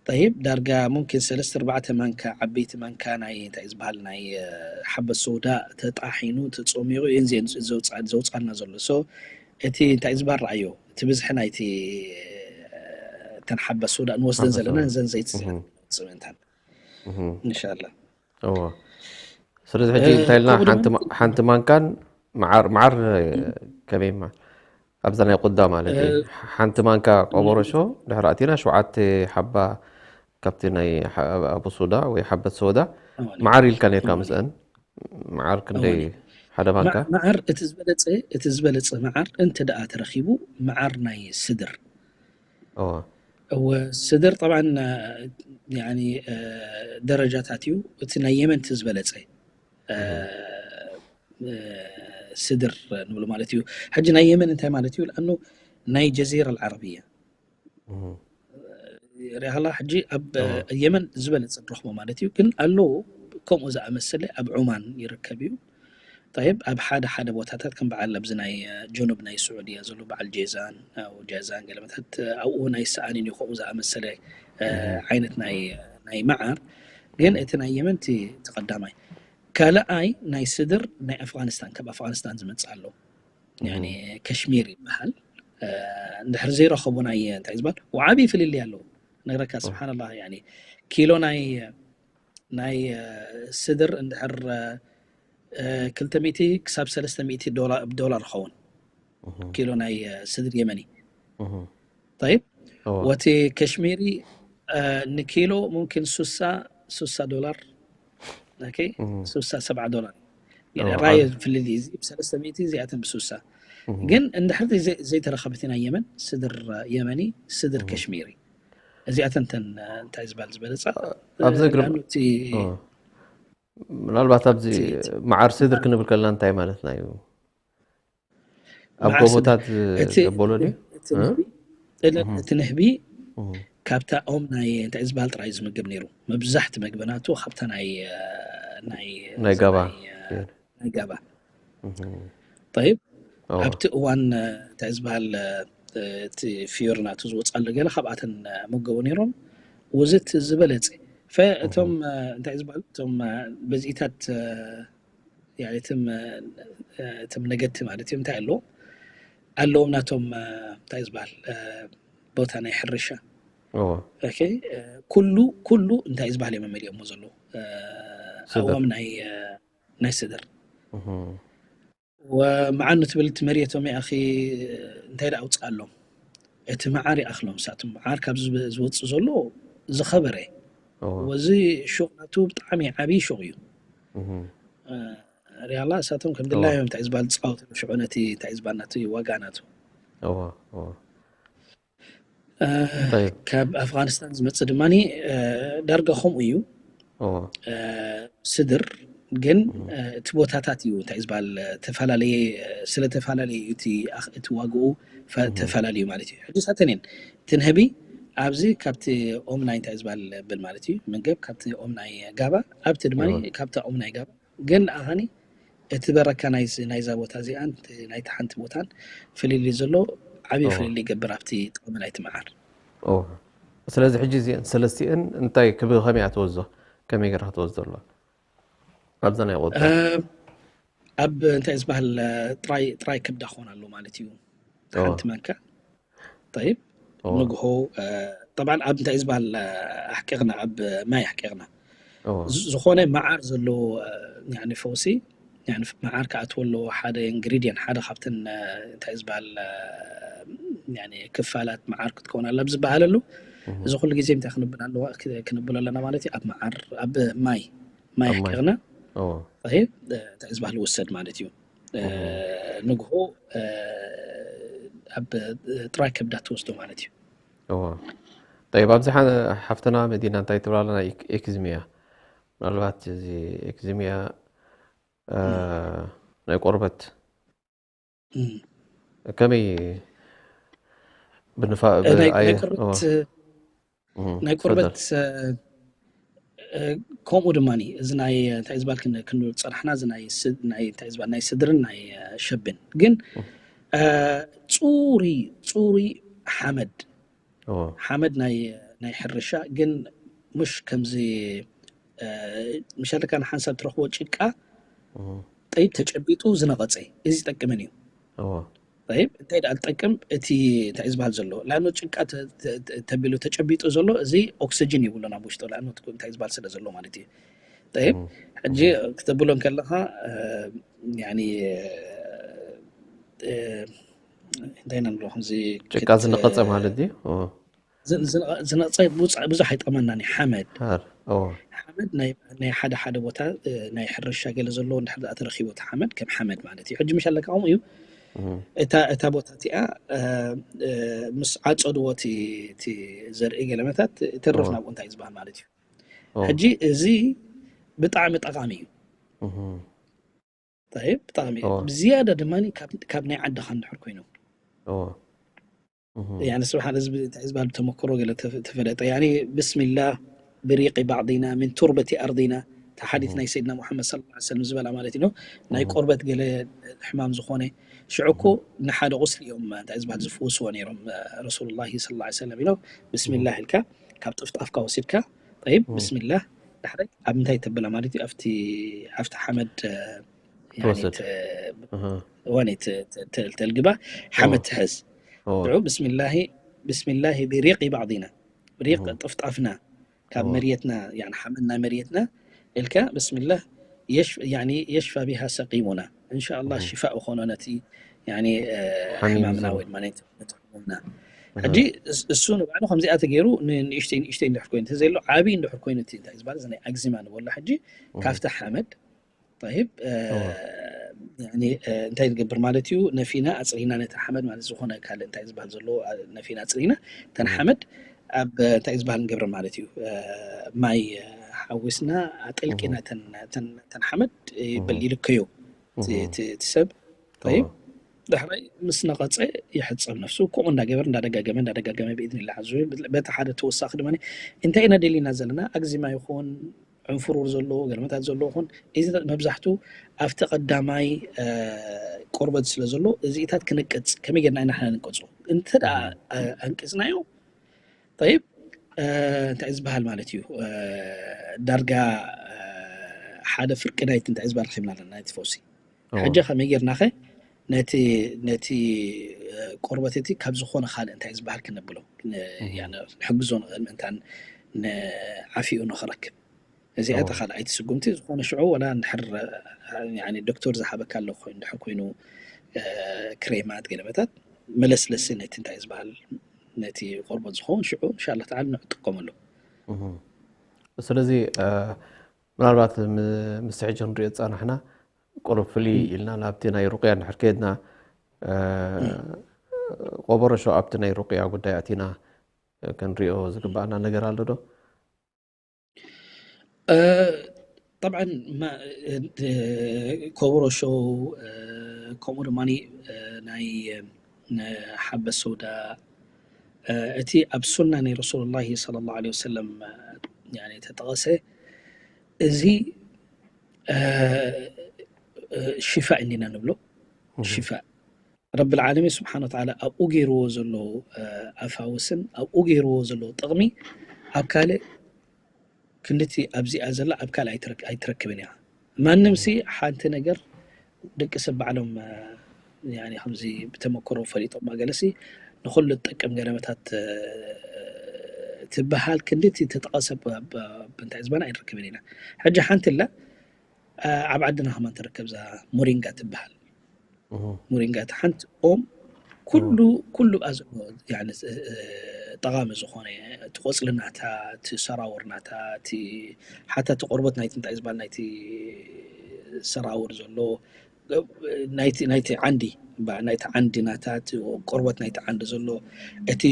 ጠይብ ዳርጋ ሙምኪን ሰለስተ ኣርባዕተ ማንካ ዓበይቲ ማንካ ናይ እንታይ ዝበሃል ናይ እ፣ ሓበ ሶዳ ተጣሒኑ ተፀሚቑ እየን እዚአን ዘውፃ- ዘውፃልና ዘሎ ሶ እቲ እንታይ ዝበሃል ረኣዮ እቲ ብዝሒ ናይቲ እ፣ እተን ሓበ ሶዳ ንወስደን ሓበ ዘለና ሶዳ። እዘን ዘይት እህ። ፅምንታን እህ። እንሻላ እዎ። ስለዚ ሕጂ እ፣ እንታይ ኢልና ከምኡ ድማ ሓንቲ ማ- ሓንቲ ማንካን መዓር መዓር ከመይ ማ ኣብዛ ናይ ቁዳ ማለት እዩ እ፣ ሓንቲ ማንካ ቆበሮሾ ድሕሪ ኣቲና ሸውዓተ ሓባ ካብቲ ናይ ሓ- ኣቡ ሶዳ ወይ ሓበት ሶዳ እዋኒ። መዓር ኢልካ ነርካ እዋኒ። ምስአን መዓር ክንደይ እዋኒ። ሓደ ማንካ መ- መዓር እቲ ዝበለፀ እቲ ዝበለፀ መዓር እንተ ደኣ ተረኺቡ መዓር ናይ ስድር እዎ እወ ስድር ጠብዓን ያኒ እ፣ ደረጃታት እዩ እቲ ናይ የመን እቲ ዝበለፀ እ፣ እ፣ ስድር ንብሎ ማለት እዩ ሕጂ ናይ የመን እንታይ ማለት እዩ ለኣኑ ናይ ጀዚራ ልዓረብያ እህ። ሪኣላ ሕጂ ኣብ እ፣ የመን ዝበለፀ ንረኽቦ ማለት እዩ ግን ኣለዉ ከምኡ ዝኣመሰለ ኣብ ዑማን ይርከብ እዩ ጠይብ ኣብ ሓደ ሓደ ቦታታት ከም በዓል ኣብዚ ናይ እ፣ ጀኑብ ናይ ስዑድያ ዘሎ በዓል ጄዛን ኣው ጃዛን ገለመታት ኣብኡ ናይ ሰኣኒን እዩ ከምኡ ዝኣመሰለ እ፣ ዓይነት ናይ ናይ መዓር ግን እቲ ናይ የመን እቲ ተቐዳማይ ካልኣይ ናይ ስድር ናይ ኣፍጋኒስታን ካብ ኣፍጋኒስታን ዝመፅእ ኣሎ ያኒ ከሽሚር ይበሃል እ፣ እንድሕር ዘይረኸቡ ናይ እንታይ ዝበሃል ዓብዪ ፍልልይ ኣለዎ ነግረካ ስብሓንላ ያኒ ኪሎ ናይ ናይ እ፣ ስድር እንድሕር እ፣ ክልተ ሚእቲ ክሳብ ሰለስተ ሚእቲ ዶላ- ዶላር ይኸውን ኪሎ ናይ እ፣ ስድር የመኒ እህ። ጠይብ እዎ። ወቲ ከሽሚሪ እ፣ ንኪሎ ሙምኪን ሱሳ ሱሳ ዶላር ኦኬ ሱሳ ሰብዓ ዶላር እዎ፣ ራየ ኣብ- ፍልልይ እዚ ብሰለስተ ሚእቲ እዚኣተን ብሱሳ እህ። ግን እንድሕር ዘይ- ዘይተረኸበት ናይ የመን ስድር የመኒ ስድር ከሽሚሪ እዚኣተን ተን እ፣ እንታይ ዝበሃል ዝበለፃ ኣብዚ እግሪ- ለኣኑ እቲ እዎ። ምናልባት ኣብዚ እቲ- መዓር ስድር ክንብል ከለና እንታይ ማለትና እዩ ኣብ መዓር ስድር። ጎቦታት እቲ- ዘበሎ ድዩ እቲ እ? ንህቢ- እቲ- እቲ ንህቢ እህ። ካብታ ኦም ናይ እንታይ ዝበሃል ጥራይ ዝምግብ ነይሩ መብዛሕቲ መግቢ ናቱ ካብታ ናይ እ፣ ናይ ናይ ጋባ ናይ እ፣ ናይ ጋባ እህ። ጠይብ ኦ። ኣብቲ እዋን እ፣ እንታይ ዝበሃል እ፣ እቲ ፍዮር ናቱ ዝወፃሉ ገለ ካብኣተን እ፣ መገቡ ነይሮም ውዝት ዝበለፀ ፈእቶም እንታይ ዝበሃል እቶም በዚኢታት እቶም ነገድቲ ማለት እዮም እንታይ ኣለዎም ኣለዎም ናቶም እንታይ ዝበሃል ቦታ ናይ ሕርሻ ኩሉ ኩሉ እንታይ ዝበሃል እዮም መሊኦሞ ዘለዉ ኣዋም ናይ ናይ ስድር ወመዓር ንትብል እቲ መሬቶም ይኣኺ እንታይ ደኣ ኣውፅኣሎም እቲ መዓር ይኣኽሎም ሳቶም መዓር ካብ ዝወፅእ ዘሎ ዝኸበረ ወዚ ሹቕ ናቱ ብጣዕሚ ዓብዪ ሹቕ እዩ ሪያላ እሳቶም ከም ድላዮም እንታይ ዝበሃል ዝፃወትሉ ሽዑ ነቲ እንታይ ዝበሃል ናቱ ዋጋ ናቱ ካብ ኣፍጋኒስታን ዝመፅእ ድማ ዳርጋ ከምኡ እዩ ስድር ግን እቲ ቦታታት እዩ እንታይ ዝበሃል ተፈላለየ ስለተፈላለየ እዩ እቲ ዋግኡ ተፈላለዩ ማለት እዩ ሕጂ ሳተን እየን ትንህቢ ኣብዚ ካብቲ ኦምናይ እንታይ ዝበሃል ብል ማለት እዩ ምግብ ካብቲ ኦምናይ ጋባ ኣብቲ ድማ ካብታ ኦምናይ ጋባ ግን ኣኸኒ እቲ በረካ ናይዛ ቦታ እዚኣን ናይቲ ሓንቲ ቦታን ፍልልይ ዘሎ ዓብዪ ፍልልይ ይገብር ኣብቲ ጥቕሚ ናይቲ መዓር ስለዚ ሕጂ እዚአን ሰለስቲአን እንታይ ክብ ከመይ ትወስዶ ከመይ ገይራ ክትወስዶ ኣለዋ ኣብዛ ናይ ቆልጣ ኣብ እንታይ ዝበሃል ጥራይ ጥራይ ክብዳ ክኾን ኣሎ ማለት እዩ ሓንቲ መንካ طيب ንግሆ طبعا ኣብ እንታይ ዝበሃል ኣሕቂቕና ኣብ ማይ ኣሕቂቕና ዝኾነ መዓር ዘለዎ ፈውሲ መዓር ክኣትዎ ኣለዎ ሓደ ኢንግሪድየንት ሓደ ካብተን እንታይ ዝበሃል ክፋላት መዓር ክትከውን ኣላ ዝበሃለሉ እዚ ኩሉ ግዜ እንታይ ክንብል ኣለዋ ክንብል ኣለና ማለት እዩ ኣብ መዓር ኣብ ማይ ማይ ኣሕቂቕና እንታይ ዝበሃል ውሰድ ማለት እዩ ንግሆ ኣብ ጥራይ ከብዳ ትወስዶ ማለት እዩ ጠይብ ኣብዚ ሓፍትና መዲና እንታይ ትብላ ኣለና ኤክዝሚያ ምናልባት እዚ ኤክዝሚያ ናይ ቆርበት ከመይ ብንፋ ናይ ቆርበት ናይ ቆርበት ከምኡ ድማ እዚ ናይ እንታይ ዝበሃል ክንብል ዝፀናሕና እዚ ናይ እንታይ ዝበሃል ናይ ስድርን ናይ ሸብን ግን ፅሩይ ፅሩይ ሓመድ ሓመድ ናይ ናይ ሕርሻ ግን ምሽ ከምዚ ምሻለካ ንሓንሳብ ትረኽቦ ጭቃ ጠይብ ተጨቢጡ ዝነቐፀ እዚ ይጠቅምን እዩ ጠይብ እንታይ ደኣ ዝጠቅም እቲ እንታይ ዝበሃል ዘሎ ላኖ ጭቃ ተቢሉ ተጨቢጡ ዘሎ እዚ ኦክሲጅን ይብሎ ናብ ውሽጡ ላኖ እንታይ ዝበሃል ስለ ዘሎ ማለት እዩ ጠይብ ሕጂ ክተብሎ ከለኻ ያኒ እንታይ ኢና ንብሎ ከምዚ ጭቃ ዝነቐፀ ማለት እዩ ዝነፀ ብዙሕ ኣይጠመናኒ ሓመድ ሓመድ ናይ ሓደ ሓደ ቦታ ናይ ሕርሻ ገለ ዘለዎ እንድሕር ደኣ ተረኪቡ እቲ ሓመድ ከም ሓመድ ማለት እዩ ሕጂ ምሻለካ ከምኡ እዩ እታ ቦታ እቲኣ ምስ ዓፀድዎ እቲ ዘርኢ ገለመታት ተርፍ ናብኡ እንታይ ዝበሃል ማለት እዩ ሕጂ እዚ ብጣዕሚ ጠቃሚ እዩ طيب ብጣዕሚ እዩ ብዝያዳ ድማ ካብ ናይ ዓድኻ እንድሕር ኮይኑ يعني سبحان ህዝቢ እንታይ ዝበሃል ብተመክሮ ገለ ተፈለጠ يعني بسم الله بريق بعضنا من تربة أرضنا ተሓዲት ናይ ሰይድና ሙሓመድ صلى الله عليه وسلم ዝበላ ማለት እዩ ናይ ቆርበት ገለ ሕማም ዝኾነ ሽዑ እኮ ንሓደ ቁስሊ እዮም እንታይ ዝበሃል ዝፍውስዎ ነይሮም ረሱሉላሂ صلى الله عليه وسلم ኢሎም ብስሚላህ ኢልካ ካብ ጥፍጣፍካ ወሲድካ طيب بسم الله ዳሕራይ ኣብ ምንታይ ተብላ ማለት እዩ ኣብቲ ኣብቲ ሓመድ ትወስድ ዋኒ ተልግባ ሓመድ ትሕዝ ድዑ ብስሚላሂ ብስሚላሂ ብሪቂ ባዕዲና ሪቅ ጥፍጣፍና ካብ መርየትና ሓመድና መርየትና ኢልካ ብስሚላህ የሽፋ ቢሃ ሰቂሙና እንሻ ኣላህ ሽፋእ ኾኖ ነቲ ሕማምና ወይ ድማ ነቲ ሕጂ እሱ ንባዕሉ ከምዚኣ ተገይሩ ንእሽተይ ንእሽተይ እንድሕር ኮይኑ ተዘሎ ዓብዪ እንድሕር ኮይኑ እቲ እንታይ ዝበሃል እዚ ናይ ኣግዚማ ንበሎ ሕጂ ካብቲ ሓመድ طيب يعني እንታይ ንገብር ማለት እዩ ነፊና ኣፅሪና ነቲ ሓመድ ማለት ዝኾነ ካልእ እንታይ ዝበሃል ዘለዎ ነፊና ኣፅሪና እተን ሓመድ ኣብ እንታይ ዝበሃል ንገብር ማለት እዩ ማይ ሓዊስና ኣጠልቂና ተን ሓመድ ይልከዮ እቲ ሰብ طيب ዳሕራይ ምስ ነቐፀ ይሕፀብ ነፍሱ ከምኡ እንዳገበር እንዳደጋገመ እንዳደጋገመ ብኢድን ላዓዙ በቲ ሓደ ተወሳኺ ድማ እንታይ ኢና ደሊና ዘለና ኣግዚማ ይኹን ዕንፍሩር ዘለዎ ገለመታት ዘለዎ ይኹን እዚ መብዛሕቱ ኣብቲ ቀዳማይ ቆርበት ስለ ዘሎ እዚኢታት ክንቅፅ ከመይ ጌርና ኢና ንሕና ንቀፆ እንተ ደኣ ኣንቅፅናዮ طيب እ፣ እንታይ ዝበሃል ማለት እዩ፣ እ፣ ዳርጋ፣ እ፣ ሓደ ፍርቂ ናይቲ እንታይ ዝበሃል ረኺብና ኣለና፣ ናይቲ ፈውሲ። ሕጂ ከመይ ጌርናኸ ነቲ፣ ነቲ፣ እ፣ ቆርበት እቲ ካብ ዝኾነ ካልእ እንታይ ዝበሃል ክነብሎ፣ ን-፣ ያነ፣ ንሕግዞ ንኽእል ምእንታን ንዓፊኡ ንኽረክብ? እዚኣ እታ ካልኣይቲ ስጉምቲ። ዝኾነ ሽዑ ወላ እንድሕር፣ ያኒ፣ ዶክተር ዝሃበካ ኣሎ ኮይኑ፣ እንድሕር ኮይኑ፣ እ፣ ክሬማት ገለመታት መለስለሲ ነቲ እንታይ ዝበሃል ነቲ ቆርበት ዝኸውን ሽዑ እንሻላ ተዓላ ንዕጥቀመሉ። እህ። ስለዚ፣ እ፣ ምናልባት ም-፣ ምስ ሕጂ ክንሪኦ ዝጸናሕና ቁሩብ ፍልይ ኢልና ናብቲ ናይ ሩቅያ እንድሕር ከይድና፣ እ፣ ቆበሮ ሸው ኣብቲ ናይ ሩቅያ ጉዳይ ኣቲና ክንሪኦ ዝግባኣና ነገር ኣሎ ዶ? እ፣ ጠብዓን ማ-፣ እ፣ ኮበሮ ሾው፣ እ፣ ከምኡ ድማ፣ እ፣ ናይ፣ እ፣ ሓበስ ሰውዳ፣ እ፣ እቲ ኣብ ሱና ናይ ረሱሉላሂ ሰለላሁ ዐለይሂ ወሰለም፣ እ፣ ያኒ ተጠቐሰ፣ እዚ፣ እ፣ እ፣ ሽፋእ እንዲና ንብሎ። ሽፋእ ረብል ዓለሚን ስብሓን ወተዓላ ኣብኡ ገይርዎ ዘሎ፣ እ፣ ኣፋውስን ኣብኡ ገይርዎ ዘሎ ጥቕሚ ኣብ ካልእ ክንድቲ ኣብዚኣ ዘላ ኣብ ካልእ ኣይትረክ-፣ ኣይትረክብን እያ። ማንም ሲ ሓንቲ ነገር ደቂ ሰብ ባዕሎም፣ እ፣ ያኒ ከምዚ ብተመክሮ ፈሊጦም ገለሲ ንኹሉ ትጠቅም ገለመታት፣ እ፣ ትበሃል ክንድቲ ተጠቐሰ ብ-፣ ብ-፣ ብንታይ ዝበና ኣይንረክብን ኢና። ሕጂ ሓንቲ ኣላ፣ እ፣ ኣብ ዓድና ከማን ትርከብ እዛ ሞሪንጋ ትበሃል። እህ። ሞሪንጋ እታ ሓንቲ ኦም ኩሉ፣ ኩሉ ኣብ ዘለዎ፣ ያኒ፣ እ፣ እ፣ ጠቓሚ ዝኾነ እቲ ቆጽሊ ናታ፣ እቲ ሰራውር ናታ፣ እቲ ሓታ እቲ ቆርበት ናይቲ እንታይ ዝበሃል ናይቲ ሰራውር ዘሎ፣ ናይቲ፣ ናይቲ ዓንዲ፣ ባ-፣ ናይቲ ዓንዲ ናታ፣ እቲ ቆርበት ናይቲ ዓንዲ ዘሎ፣ እቲ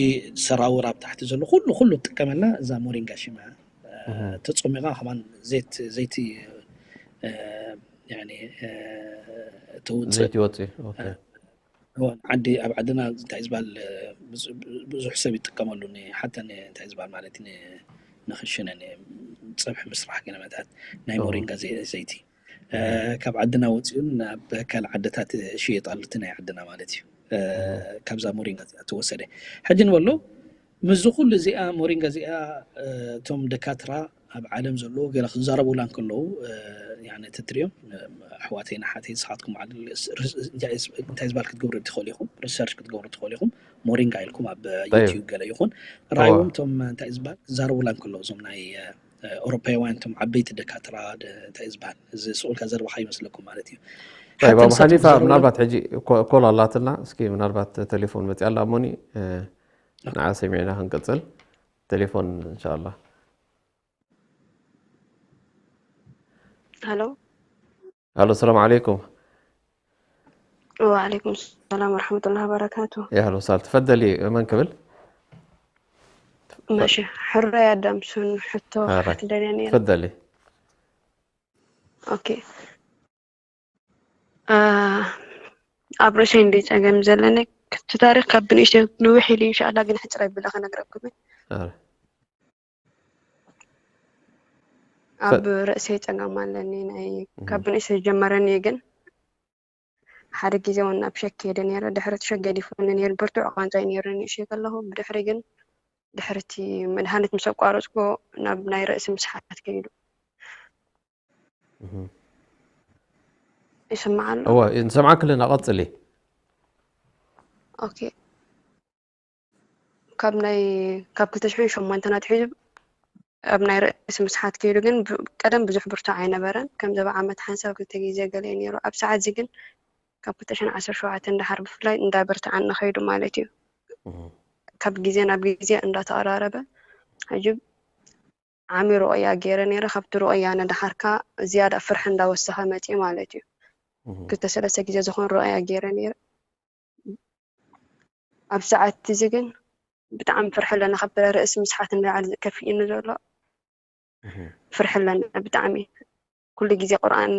ሰራውር ኣብ ታሕቲ ዘሎ፣ ኩሉ፣ ኩሉ ትጥቀመላ እዛ ሞሪንጋ ሽማ፣ እ፣ እህ። ተጸሚቓ ከማን ዘይት-፣ ዘይቲ፣ እ፣ ያኒ፣ እ፣ ተውጽእ። ዘይቲ ወጽእ። ኦኬ። እ፣ እወ፣ ዓዲ፣ ኣብ ዓድና እንታይ ዝበሃል፣ ብዙ-፣ ብዙሕ ሰብ ይጥቀመሉ፣ ን-፣ ሓታ ን-፣ እንታይ ዝበሃል ማለት ን-፣ ንኽሽነ፣ ን-፣ ፀብሒ ምስራሕ ገለመታት ናይ እዎ። ሞሪንጋ ዘ-፣ ዘይቲ፣ እ፣ እዎ። ካብ ዓድና ወፂኡ ናብ ካልእ ዓድታት ይሽየጥ ኣሎ፣ እቲ ናይ ዓድና ማለት እዩ። እ፣ እዎ። ካብዛ ሞሪንጋ እዚኣ ተወሰደ። ሕጂ ንበሎ፣ ምስዚ ኩሉ እዚኣ፣ ሞሪንጋ እዚኣ፣ እ፣ እቶም ደካትራ ኣብ ዓለም ዘለዉ ገለ ክዛረቡላ እንከለዉ፣ እ፣ ያኒ ተትሪኦም፣ እ፣ ኣሕዋተይን ኣሓተይን ንስኻትኩም ባዕል ርስ-፣ ርስ-፣ እንታይ ስ-፣ እንታይ ዝበሃል ክትገብሩ ትኽእሉ ኢኹም፣ ሪሰርች ክትገብሩ ትኽእሉ ኢኹም። ሞሪንጋ ኢልኩም ኣብ ጠይብ። ዩቲዩብ ገለ ይኹን እዋ። ረኣይዎም፣ እቶም እንታይ ዝበሃል ክዛረቡላ እንከለዉ፣ እዞም ናይ፣ እ፣ እ፣ ኣውሮፓውያን፣ እቶም ዓበይቲ ደካትራ፣ ደ-፣ እንታይ ዝበሃል፣ እዚ ስቕ ኢልካ ዘረባኻ ይመስለኩም ማለት እዩ። ጠይብ፣ ሓታ ኣቡ ንሳቶም ሓኒፋ፣ ክዛረቡላ ምናልባት ሕጂ ኮ-፣ ኮል ኣላትና፣ እስኪ ምናልባት ቴሌፎን መፅያ ኣላ እሞኒ፣ እ፣ ንዓ ሰሚዕና ክንቅፅል። ቴሌፎን እንሻላ። هلو. هلو، السلام عليكم. وعليكم السلام ورحمة الله وبركاته. يا أهلا وسهلا، تفضلي، من قبل؟ ماشي، حرة يا دمسون، حتى هاي. حتى دليل. تفضلي. أوكي. آه، ኣብ ርእሰይ እንዲ ጸገም ዘለኒ፣ እቲ ታሪኽ ካብ ብንእሽተይ ንውሕ ኢሉ፣ ኢንሻኣላ ግን ሕጽር ኣቢለ ክነግረኩም እየ። ኣረ። ኣብ ፈ- ርእሰይ ጸገም ኣለኒ፣ ናይ፣ እህ። ካብ ብንእሽተይ ዝጀመረኒ እዩ፣ ግን ሓደ ግዜ እውን ናብ ሸክ ከይደ ነይረ። ድሕሪ እቲ ሸክ ገዲፉኒ ነይሩ፣ ብርቱዕ ቃንዛ እዩ ነይሩ ንእሽተይ ከለኹ። ብድሕሪ ግን፣ ድሕሪ እቲ መድሃኒት ምስ ኣቋረጽኩ፣ ናብ ናይ ርእሲ ምስሓት ከይዱ። እህ። ይስማዕ ኣሎ? እወ፣ ንሰምዓኪ ኣለና፣ ቀጽሊ። ኦኬ። ካብ ናይ፣ ካብ ክልተ ሽሕን ሸሞንተን ኣትሒዙ ኣብ ናይ ርእሲ ምስሓት ከይዱ፣ ግን ብ-፣ ቀደም ብዙሕ ብርቱዕ ኣይነበረን። ከም ዘበ ዓመት ሓንሳብ ክልተ ግዜ ገለ እዩ ነይሩ። ኣብ ሰዓት እዚ ግን ካብ ክልተ ሽሕን ዓሰርተ ሸውዓተን ደሓር ብፍላይ እንዳበርትዓኒ ከይዱ ማለት እዩ። እህ። ካብ ግዜ ናብ ግዜ እንዳተቐራረበ፣ ሕጂ ዓሚ ሩቕያ ገይረ ነይረ። ካብቲ ሩቕያ ንደሓርካ ዝያዳ ፍርሒ እንዳወሰኸ መፅዩ ማለት እዩ። እህ። ክልተ ሰለስተ ግዜ ዝኾን ሩቕያ ገይረ ነይረ። ኣብ ሰዓት እዚ ግን ብጣዕሚ ፍርሒ ኣለኒ። ካብ ርእሲ ምስሓት ንላዕሊ ከፊእኒ ዘሎ እህ። ፍርሒ ኣለኒ ብጣዕሚ። ኩሉ ግዜ ቁርኣን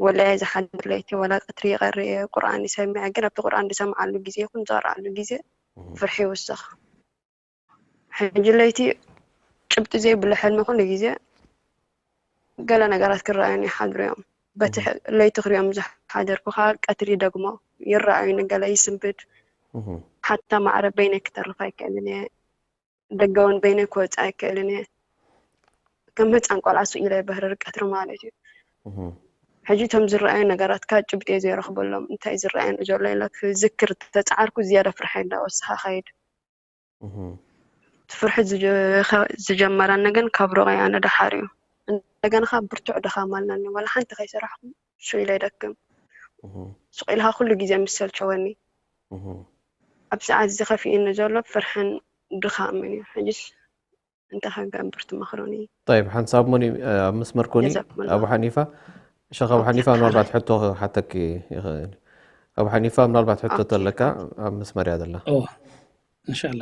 ወላ እየ ዝሓድር ለይቲ፣ ወላ ቀትሪ ይቐሪ እየ፣ ቁርኣን ይሰምዕ። ግን ኣብቲ ቁርኣን ዝሰምዓሉ ግዜ ይኹን ዝቐርኣሉ ግዜ እህ። ፍርሒ ይውስኽ። ሕጂ ለይቲ ጭብጢ ዘይብሉ ሕልሚ ኩሉ ግዜ ገለ ነገራት ክረኣዩኒ ይሓድሩ እዮም። በቲ እህ። ሕ-፣ ለይቲ ክሪኦም ዝሓደርኩ ከዓ ቀትሪ ደግሞ ይረኣዩኒ፣ ገለ ይስንብድ። እህ። ሓታ ማዕረ በይነይ ክተርፍ ኣይክእልን እየ። ደገ እውን በይነይ ክወፅእ ኣይክእልን እየ። ከም ህፃን ቆልዓ ስቕ ኢለ ይበህርር ቀትሪ ማለት እዩ። ሕጂ እቶም ዝረኣዩ ነገራት ካብ ጭብጢ ዘይረኽበሎም እንታይ ዝረኣየኒ ዘሎ ኢለ ክዝክር ተፃዓርኩ ዝያዳ ፍርሓይ እንዳወሰኸ ኸይድ። እቲ ፍርሒ ዝጀመረኒ ግን ካብ ሩቕ ኣነ ደሓር እዩ። እንደገና ከዓ ብርቱዕ ድኻም ኣለኒ። ዋላ ሓንቲ ከይሰራሕኩ ሹ ኢለ ይደክም። ሱቕ ኢልካ ኩሉ ግዜ ምስ ሰልቸወኒ ኣብ ሰዓት እዚ ከፊእኒ ዘሎ ፍርሕን ድኻምን እዩ። ሕጅስ እንታይ ከንገብር ትመኽሩኒ? طيب ሓንሳብ ሞኒ ኣብ መስመር ኮኒ። ጀዛኩሙላህ። ኣቡ ሓኒፋ ሸኽ ኣቡ ሓኒፋ ምናልባት ሕቶ ክሓተኪ ይኽእል። ኣቡ ሓኒፋ ምናልባት ሕቶ ተለካ ኣብ መስመር እያ ዘላ። እንሻላ።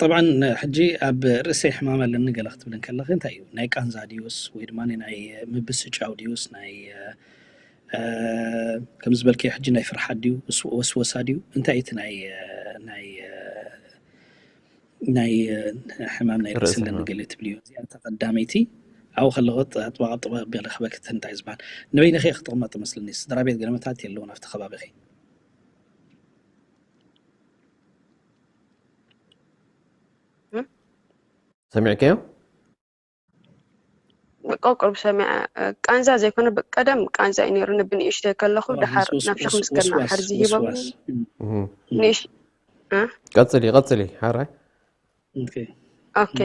ጠብዓ ሕጂ ኣብ ርእሰይ ሕማም ኣለኒ ገለ ክትብል ከለኺ እንታይ እዩ ናይ ቃንዛ ድዩስ ወይ ድማ ናይ ምብስጫው ድዩስ ናይ ከም ዝበልከ ሕጂ ናይ ፍርሓት ድዩ ወስወሳ ድዩ እንታይ እቲ ናይ ናይ ናይ ሕማም ናይ ርእሲ ኣለኒ ገለ ትብልዮ እዚኣ ተቐዳመይቲ ኣብኡ ከለኹ ጥባቐ ጥባቕ ገለ ክበክት እንታይ ዝበሃል ንበይንኸ ክጥቕመጥ መስልኒ ስድራ ቤት ገለመታት የለውን ኣብቲ ከባቢኸ ሰሚዕከዮ ቆቁርብ ሰሚዐ ቃንዛ ዘይኮነ ብቀደም ቃንዛ እዩ ነይሩ ንብንእሽተይ ከለኹ ድሓር ናብሽኹ ምስገና ሕርዚ ሂቦም ንእሽ ቀፅሊ ቀፅሊ ሓራይ ኦኬ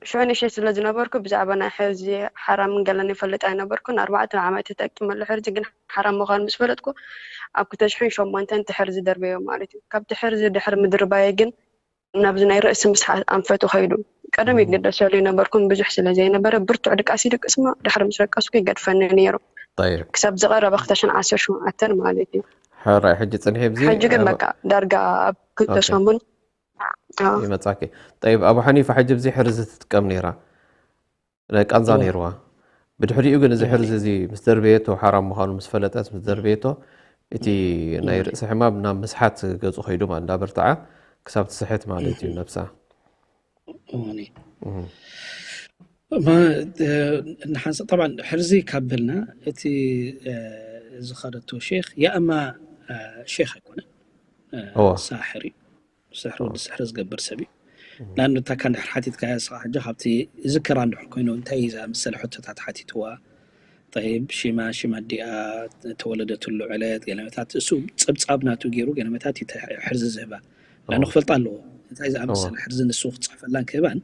ሽዑ ንእሽተይ ስለ ዝነበርኩ ብዛዕባ ናይ ሕርዚ ሓራምን ገለን ይፈልጥ ኣይነበርኩን ኣርባዕተ ዓመት ተጠቂመሉ ሕርዚ ግን ሓራም ምዃኑ ምስ ፈለጥኩ ኣብ ክልተ ሽሕን ሸሞንተን ትሕርዚ ደርበዮ ማለት እዩ ካብቲ ሕርዚ ድሕሪ ምድርባየ ግን ናብዚ ናይ ርእሲ ምስሓት ኣንፈቱ ከይዱ ቀደም ይግደሰሉ ይነበርኩን ብዙሕ ስለ ዘይነበረ ብርቱዕ ድቃስ ይድቅስ እሞ ድሕሪ ምስ ደቀስኩ ይገድፈኒ ነይሩ ክሳብ ዝቐረበ ክልተ ሽሕን ዓሰርተ ሸውዓተን ማለት እዩ ሕራይ ሕጂ ፅንሒ ኣብዚ ሕጂ ግን በቃ ዳርጋ ኣብ ክልተ ሰሙን ይመፃኪ ጠይብ ኣቡ ሓኒፋ ሕጂ ኣብዚ ሕርዚ ትጥቀም ነይራ ናይ ቃንዛ ነይርዋ ብድሕሪኡ ግን እዚ ሕርዚ እዚ ምስ ደርበየቶ ሓራም ምዃኑ ምስ ፈለጠት ምስ ደርበየቶ እቲ ናይ ርእሲ ሕማም ናብ ምስሓት ገፁ ከይዱ ማለት እንዳበርትዓ ክሳብ ትስሕት ማለት እዩ ነብሳ ንሓንሳ ጠብዓ ሕርዚ ካብ በልና እቲ ዝኸደቶ ሼክ ያእማ ሼክ ኣይኮነ ሳሕር እዩ ስሕሪ ወዲ ስሕሪ ዝገብር ሰብ እዩ ንኣብነት ታካ እንድሕር ሓቲትካ ስኻ ሕጂ ካብቲ ዝክራ እንድሕር ኮይኑ እንታይ እዩ ዝኣመሰለ ሕቶታት ሓቲትዋ ጠይብ ሽማ ሽም ኣዲኣ ተወለደትሉ ዕለት ገለመታት እሱ ፀብፃብ ናቱ ገይሩ ገለመታት እዩ ሕርዚ ዝህባ ላን ክፈልጣ ኣለዎ እንታይ ዝኣመሰለ ሕርዚ ንሱ ክፅሕፈላን ክህባን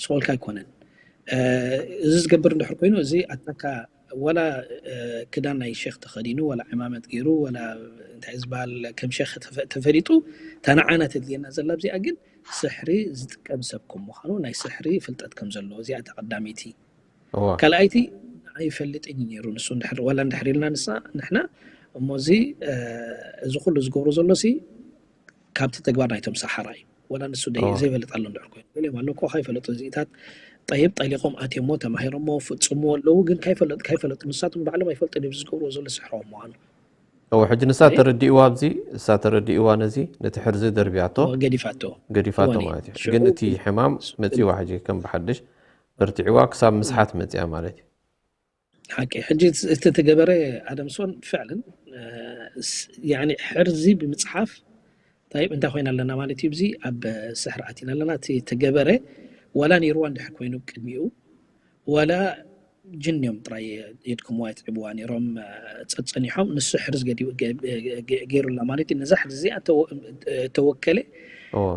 ስቆልካ ኣይኮነን እዚ ዝገብር እንድሕር ኮይኑ እዚ ኣታካ ወላ ክዳን ናይ ሸክ ተኸዲኑ ወላ ዕማመት ገይሩ ወላ እንታይ ዝበሃል ከም ሸክ ተፈሊጡ እታ ንዓና ተድልየና ዘላ ኣብዚኣ ግን ስሕሪ ዝጥቀም ሰብ ከም ምዃኑ ናይ ስሕሪ ፍልጠት ከም ዘለዎ እዚኣ ተቐዳመይቲ ካልኣይቲ ንዓይ ይፈልጥን እዩ ነይሩ ንሱ ወላ እንድሕር ኢልና ንሳ ንሕና እሞዚ እዚ ኩሉ ዝገብሮ ዘሎ ሲ ካብቲ ተግባር ናይቶም ሰሓራ እዩ ወላ ንሱ ዘይፈልጥ ኣሎ እንድሕር ኮይኑ ገሊኦም ኣለዉ እኮ ከይፈለጡ እዚኢታት ጠይብ ጠሊቆም ኣትዮሞ ተማሂሮሞ ፍፅምዎ ኣለዉ ግን ከይፈለጡ ንሳቶም ባዕሎም ኣይፈልጡን እዮም ዝገብርዎ ዘሎ ስሕሮም ምዃኑ እወ ሕጂ ንሳ ተረዲእዋ ኣብዚ እሳ ተረዲእዋ ነዚ ነቲ ሕርዚ ደርቢያቶ ገዲፋቶ ገዲፋቶ ማለት እዩ ግን እቲ ሕማም መፂዋ ሕጂ ከም ብሓድሽ በርቲዕዋ ክሳብ ምስሓት መፂያ ማለት እዩ ሓቂ ሕጂ እቲ ተገበረ ኣደምሶን ፍዕልን ሕርዚ ብምፅሓፍ እንታይ ኮይና ኣለና ማለት እዩ እዚ ኣብ ስሕሪ ኣቲና ኣለና እቲ ተገበረ ዋላ ነይርዋ እንድሕር ኮይኑ ቅድሚኡ ዋላ ጅን እዮም ጥራይ የድክምዋ የትዕብዋ ነይሮም ፀፀኒሖም ንሱ ሕርዝ ገይሩላ ማለት እዩ ነዛ ሕርዚ እዚኣ ተወከለ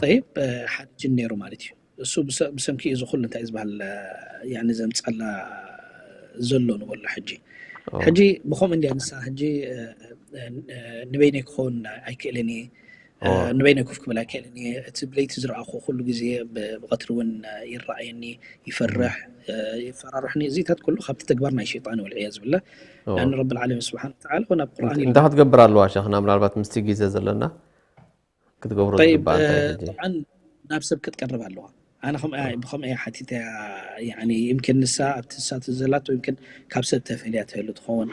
ጠይብ ሓደ ጅን ነይሩ ማለት እዩ እሱ ብሰንኪ እዚ ኩሉ እንታይ ዝበሃል ዘምፀላ ዘሎ ንበሎ ሕጂ ሕጂ ብከምኡ እንዲያ ንሳ ሕጂ ንበይነይ ክኸውን ኣይክእልን እየ ንበይነ ኮፍ ክብል ኣይክእልን እየ እቲ ብለይቲ ዝረኣኹ ኩሉ ግዜ ብቐትሪ እውን ይረኣየኒ ይፈርሕ ይፈራርሕኒ እዚታት ኩሉ ካብቲ ተግባር ናይ ሸይጣን እዩ ወልዕያ ዝብለ ያን ረብ ዓለሚን ስብሓን ተዓላ ናብ ቁርኣን እንታይ ክትገብር ኣለዋ ሸኽና ምናልባት ምስቲ ግዜ ዘለና ክትገብሮ ዝግባእ እንታይ ሕጂ ጠብዓን ናብ ሰብ ክትቀርብ ኣለዋ ኣነ ብከምኣ እያ ሓቲተ ይምኪን ንሳ ኣብቲ ንሳት ዘላቶ ይምኪን ካብ ሰብ ተፈልያ ትህሉ ትኸውን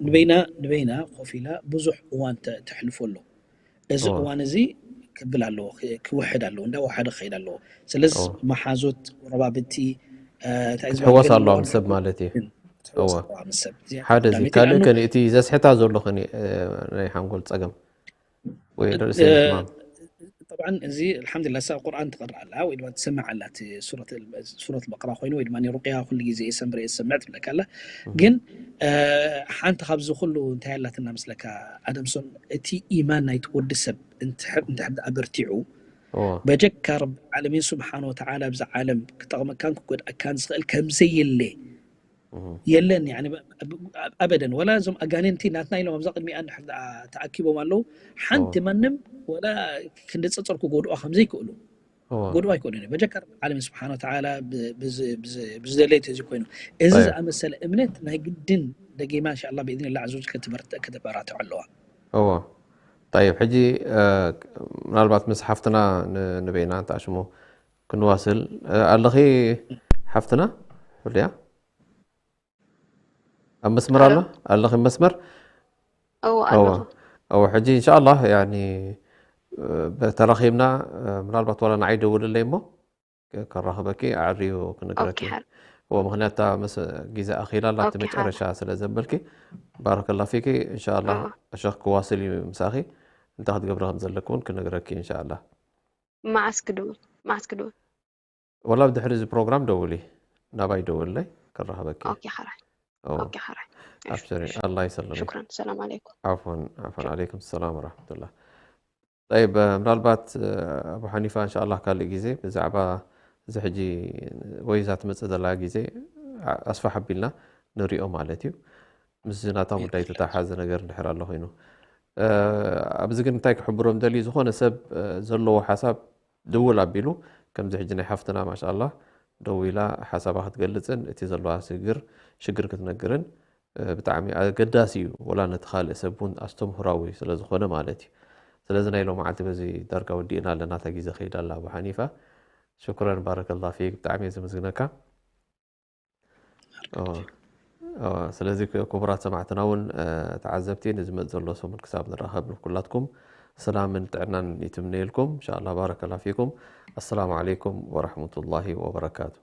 ንበይና ንበይና ኮፍ ኢላ ብዙሕ እዋን ተሕልፎ ኣሎ እዚ እዋን እዚ ክብል ኣለዎ ክውሕድ ኣለዎ እንዳወሓደ ክኸይድ ኣለዎ ስለዚ መሓዞት ጎረባብቲ ክትሕወስ ኣለዋ ምስ ሰብ ማለት እዩ ሓደ እዚ ካልእ ከ እቲ ዘስሕታ ዘሎ ከ ናይ ሓንጎል ፀገም ወይ ርእሲ ሕማም طبعا እዚ الحمد لله እሳ ቁርኣን ትቐርእ ኣላ ወይ ድማ ትሰምዕ ኣላ፣ እቲ ሱረት በቅራ ኮይኑ ወይ ድማ ሩቅያ ኩሉ ግዜ እየ ሰምረ እየ ዝሰምዕ ትብለካ ኣላ። ግን ሓንቲ ካብዚ ኩሉ እንታይ ኣላትና መስለካ ኣደምሶን፣ እቲ ኢማን ናይቲ ወዲ ሰብ እንድሕር ኣበርቲዑ በጀካ ረብ ዓለሚን ስብሓን ወተዓላ ብዛ ዓለም ክጠቕመካን ክጎድኣካን ዝኽእል ከምዘየለ የለን። ኣበደን ወላ እዞም ኣጋንንቲ ናትና ኢሎም ኣብዛ ቅድሚኣ እንድሕር ተኣኪቦም ኣለዉ ሓንቲ ማንም ወላ ክንዲ ፀፀር ክጎድኦ ከምዘይክእሉ ጎድኦ ኣይኮነን። በጀካ ዓለም ስብሓን ወተዓላ ብዝደለየ ተዚ ኮይኑ እዚ ዝኣመሰለ እምነት ናይ ግድን ደጊማ እንሻ ላ ብኢዝን ላ ዙ ከተበራትዖ ኣለዋ። እዎ طيب ሕጂ ምናልባት ምስ ሓፍትና ንበይና እንተኣሽሙ ክንዋስል ኣለኺ ሓፍትና? ሕልያ ኣብ መስመር ኣሎ ኣለኺ መስመር? እዎ ኣለኹ። እዎ ሕጂ እንሻላ ያኒ ተራኺብና ምናልባት ዋላ ንዓይ ደውልለይ እሞ ከራኽበኪ ኣዕርዩ ክነግረኪ። እዎ ምኽንያት እታ ግዜ ኣኺላ ኣላ እቲ መጨረሻ ስለ ዘበልኪ ባረከላ ፊኪ። እንሻላ ሸኽ ክዋስል እዩ ምሳኺ እንታይ ክትገብሪ ከም ዘለኪ እውን ክነግረኪ እንሻላ። መዓስ ክድውል መዓስ ክድውል? ወላ ብድሕሪ እዚ ፕሮግራም ደውሊ ናባይ ደውልለይ ክራኸበኪ። ኦኬ ሓራይ ኦኬ ሓራይ። ኣብሽሪ ኣላ ይሰለመ። ሽኩራን ሰላም ዓለይኩም። ዓፎን ዓፎን ዓለይኩም ሰላም ወራሕመቱላ። ጠይብ ምናልባት ኣቡ ሓኒፋ እንሻ ኣላህ ካልእ ግዜ ብዛዕባ እዚ ሕጂ ወይ እዛ ትመፅእ ዘላ ግዜ ኣስፋሕ ኣቢልና ንሪኦ ማለት እዩ። ምስዚ ናታ ጉዳይ ዝተተሓሓዘ ነገር እንድሕር ኣሎ ኮይኑ ኣብዚ ግን እንታይ ክሕብሮም ደልዩ ዝኾነ ሰብ ዘለዎ ሓሳብ ድውል ኣቢሉ ከምዚ ሕጂ ናይ ሓፍትና ማሻኣላህ ደው ኢላ ሓሳባ ክትገልፅን እቲ ዘለዋ ሽግር ሽግር ክትነግርን ብጣዕሚ ኣገዳሲ እዩ። ወላ ነቲ ካልእ ሰብ እውን ኣስተምህራዊ ስለ ዝኾነ ማለት እዩ። ስለዚ ናይ ሎመዓልቲ በዚ ዳርጋ ወዲእና ኣለና። እታ ግዜ ከይዳ ኣላ ኣቡ ሓኒፋ። ሽኩረን ባረከላ ፊክ ብጣዕሚ እየ ዘመስግነካ። ስለዚ ክቡራት ሰማዕትና እውን ተዓዘብቲ ንዝመፅ ዘሎ ሰሙን ክሳብ ንራኸብ ንኩላትኩም ሰላምን ጥዕናን ይትምነየልኩም እንሻላ። ባረከላ ፊኩም። ኣሰላሙ ዓለይኩም ወረሕመቱላሂ ወበረካቱ።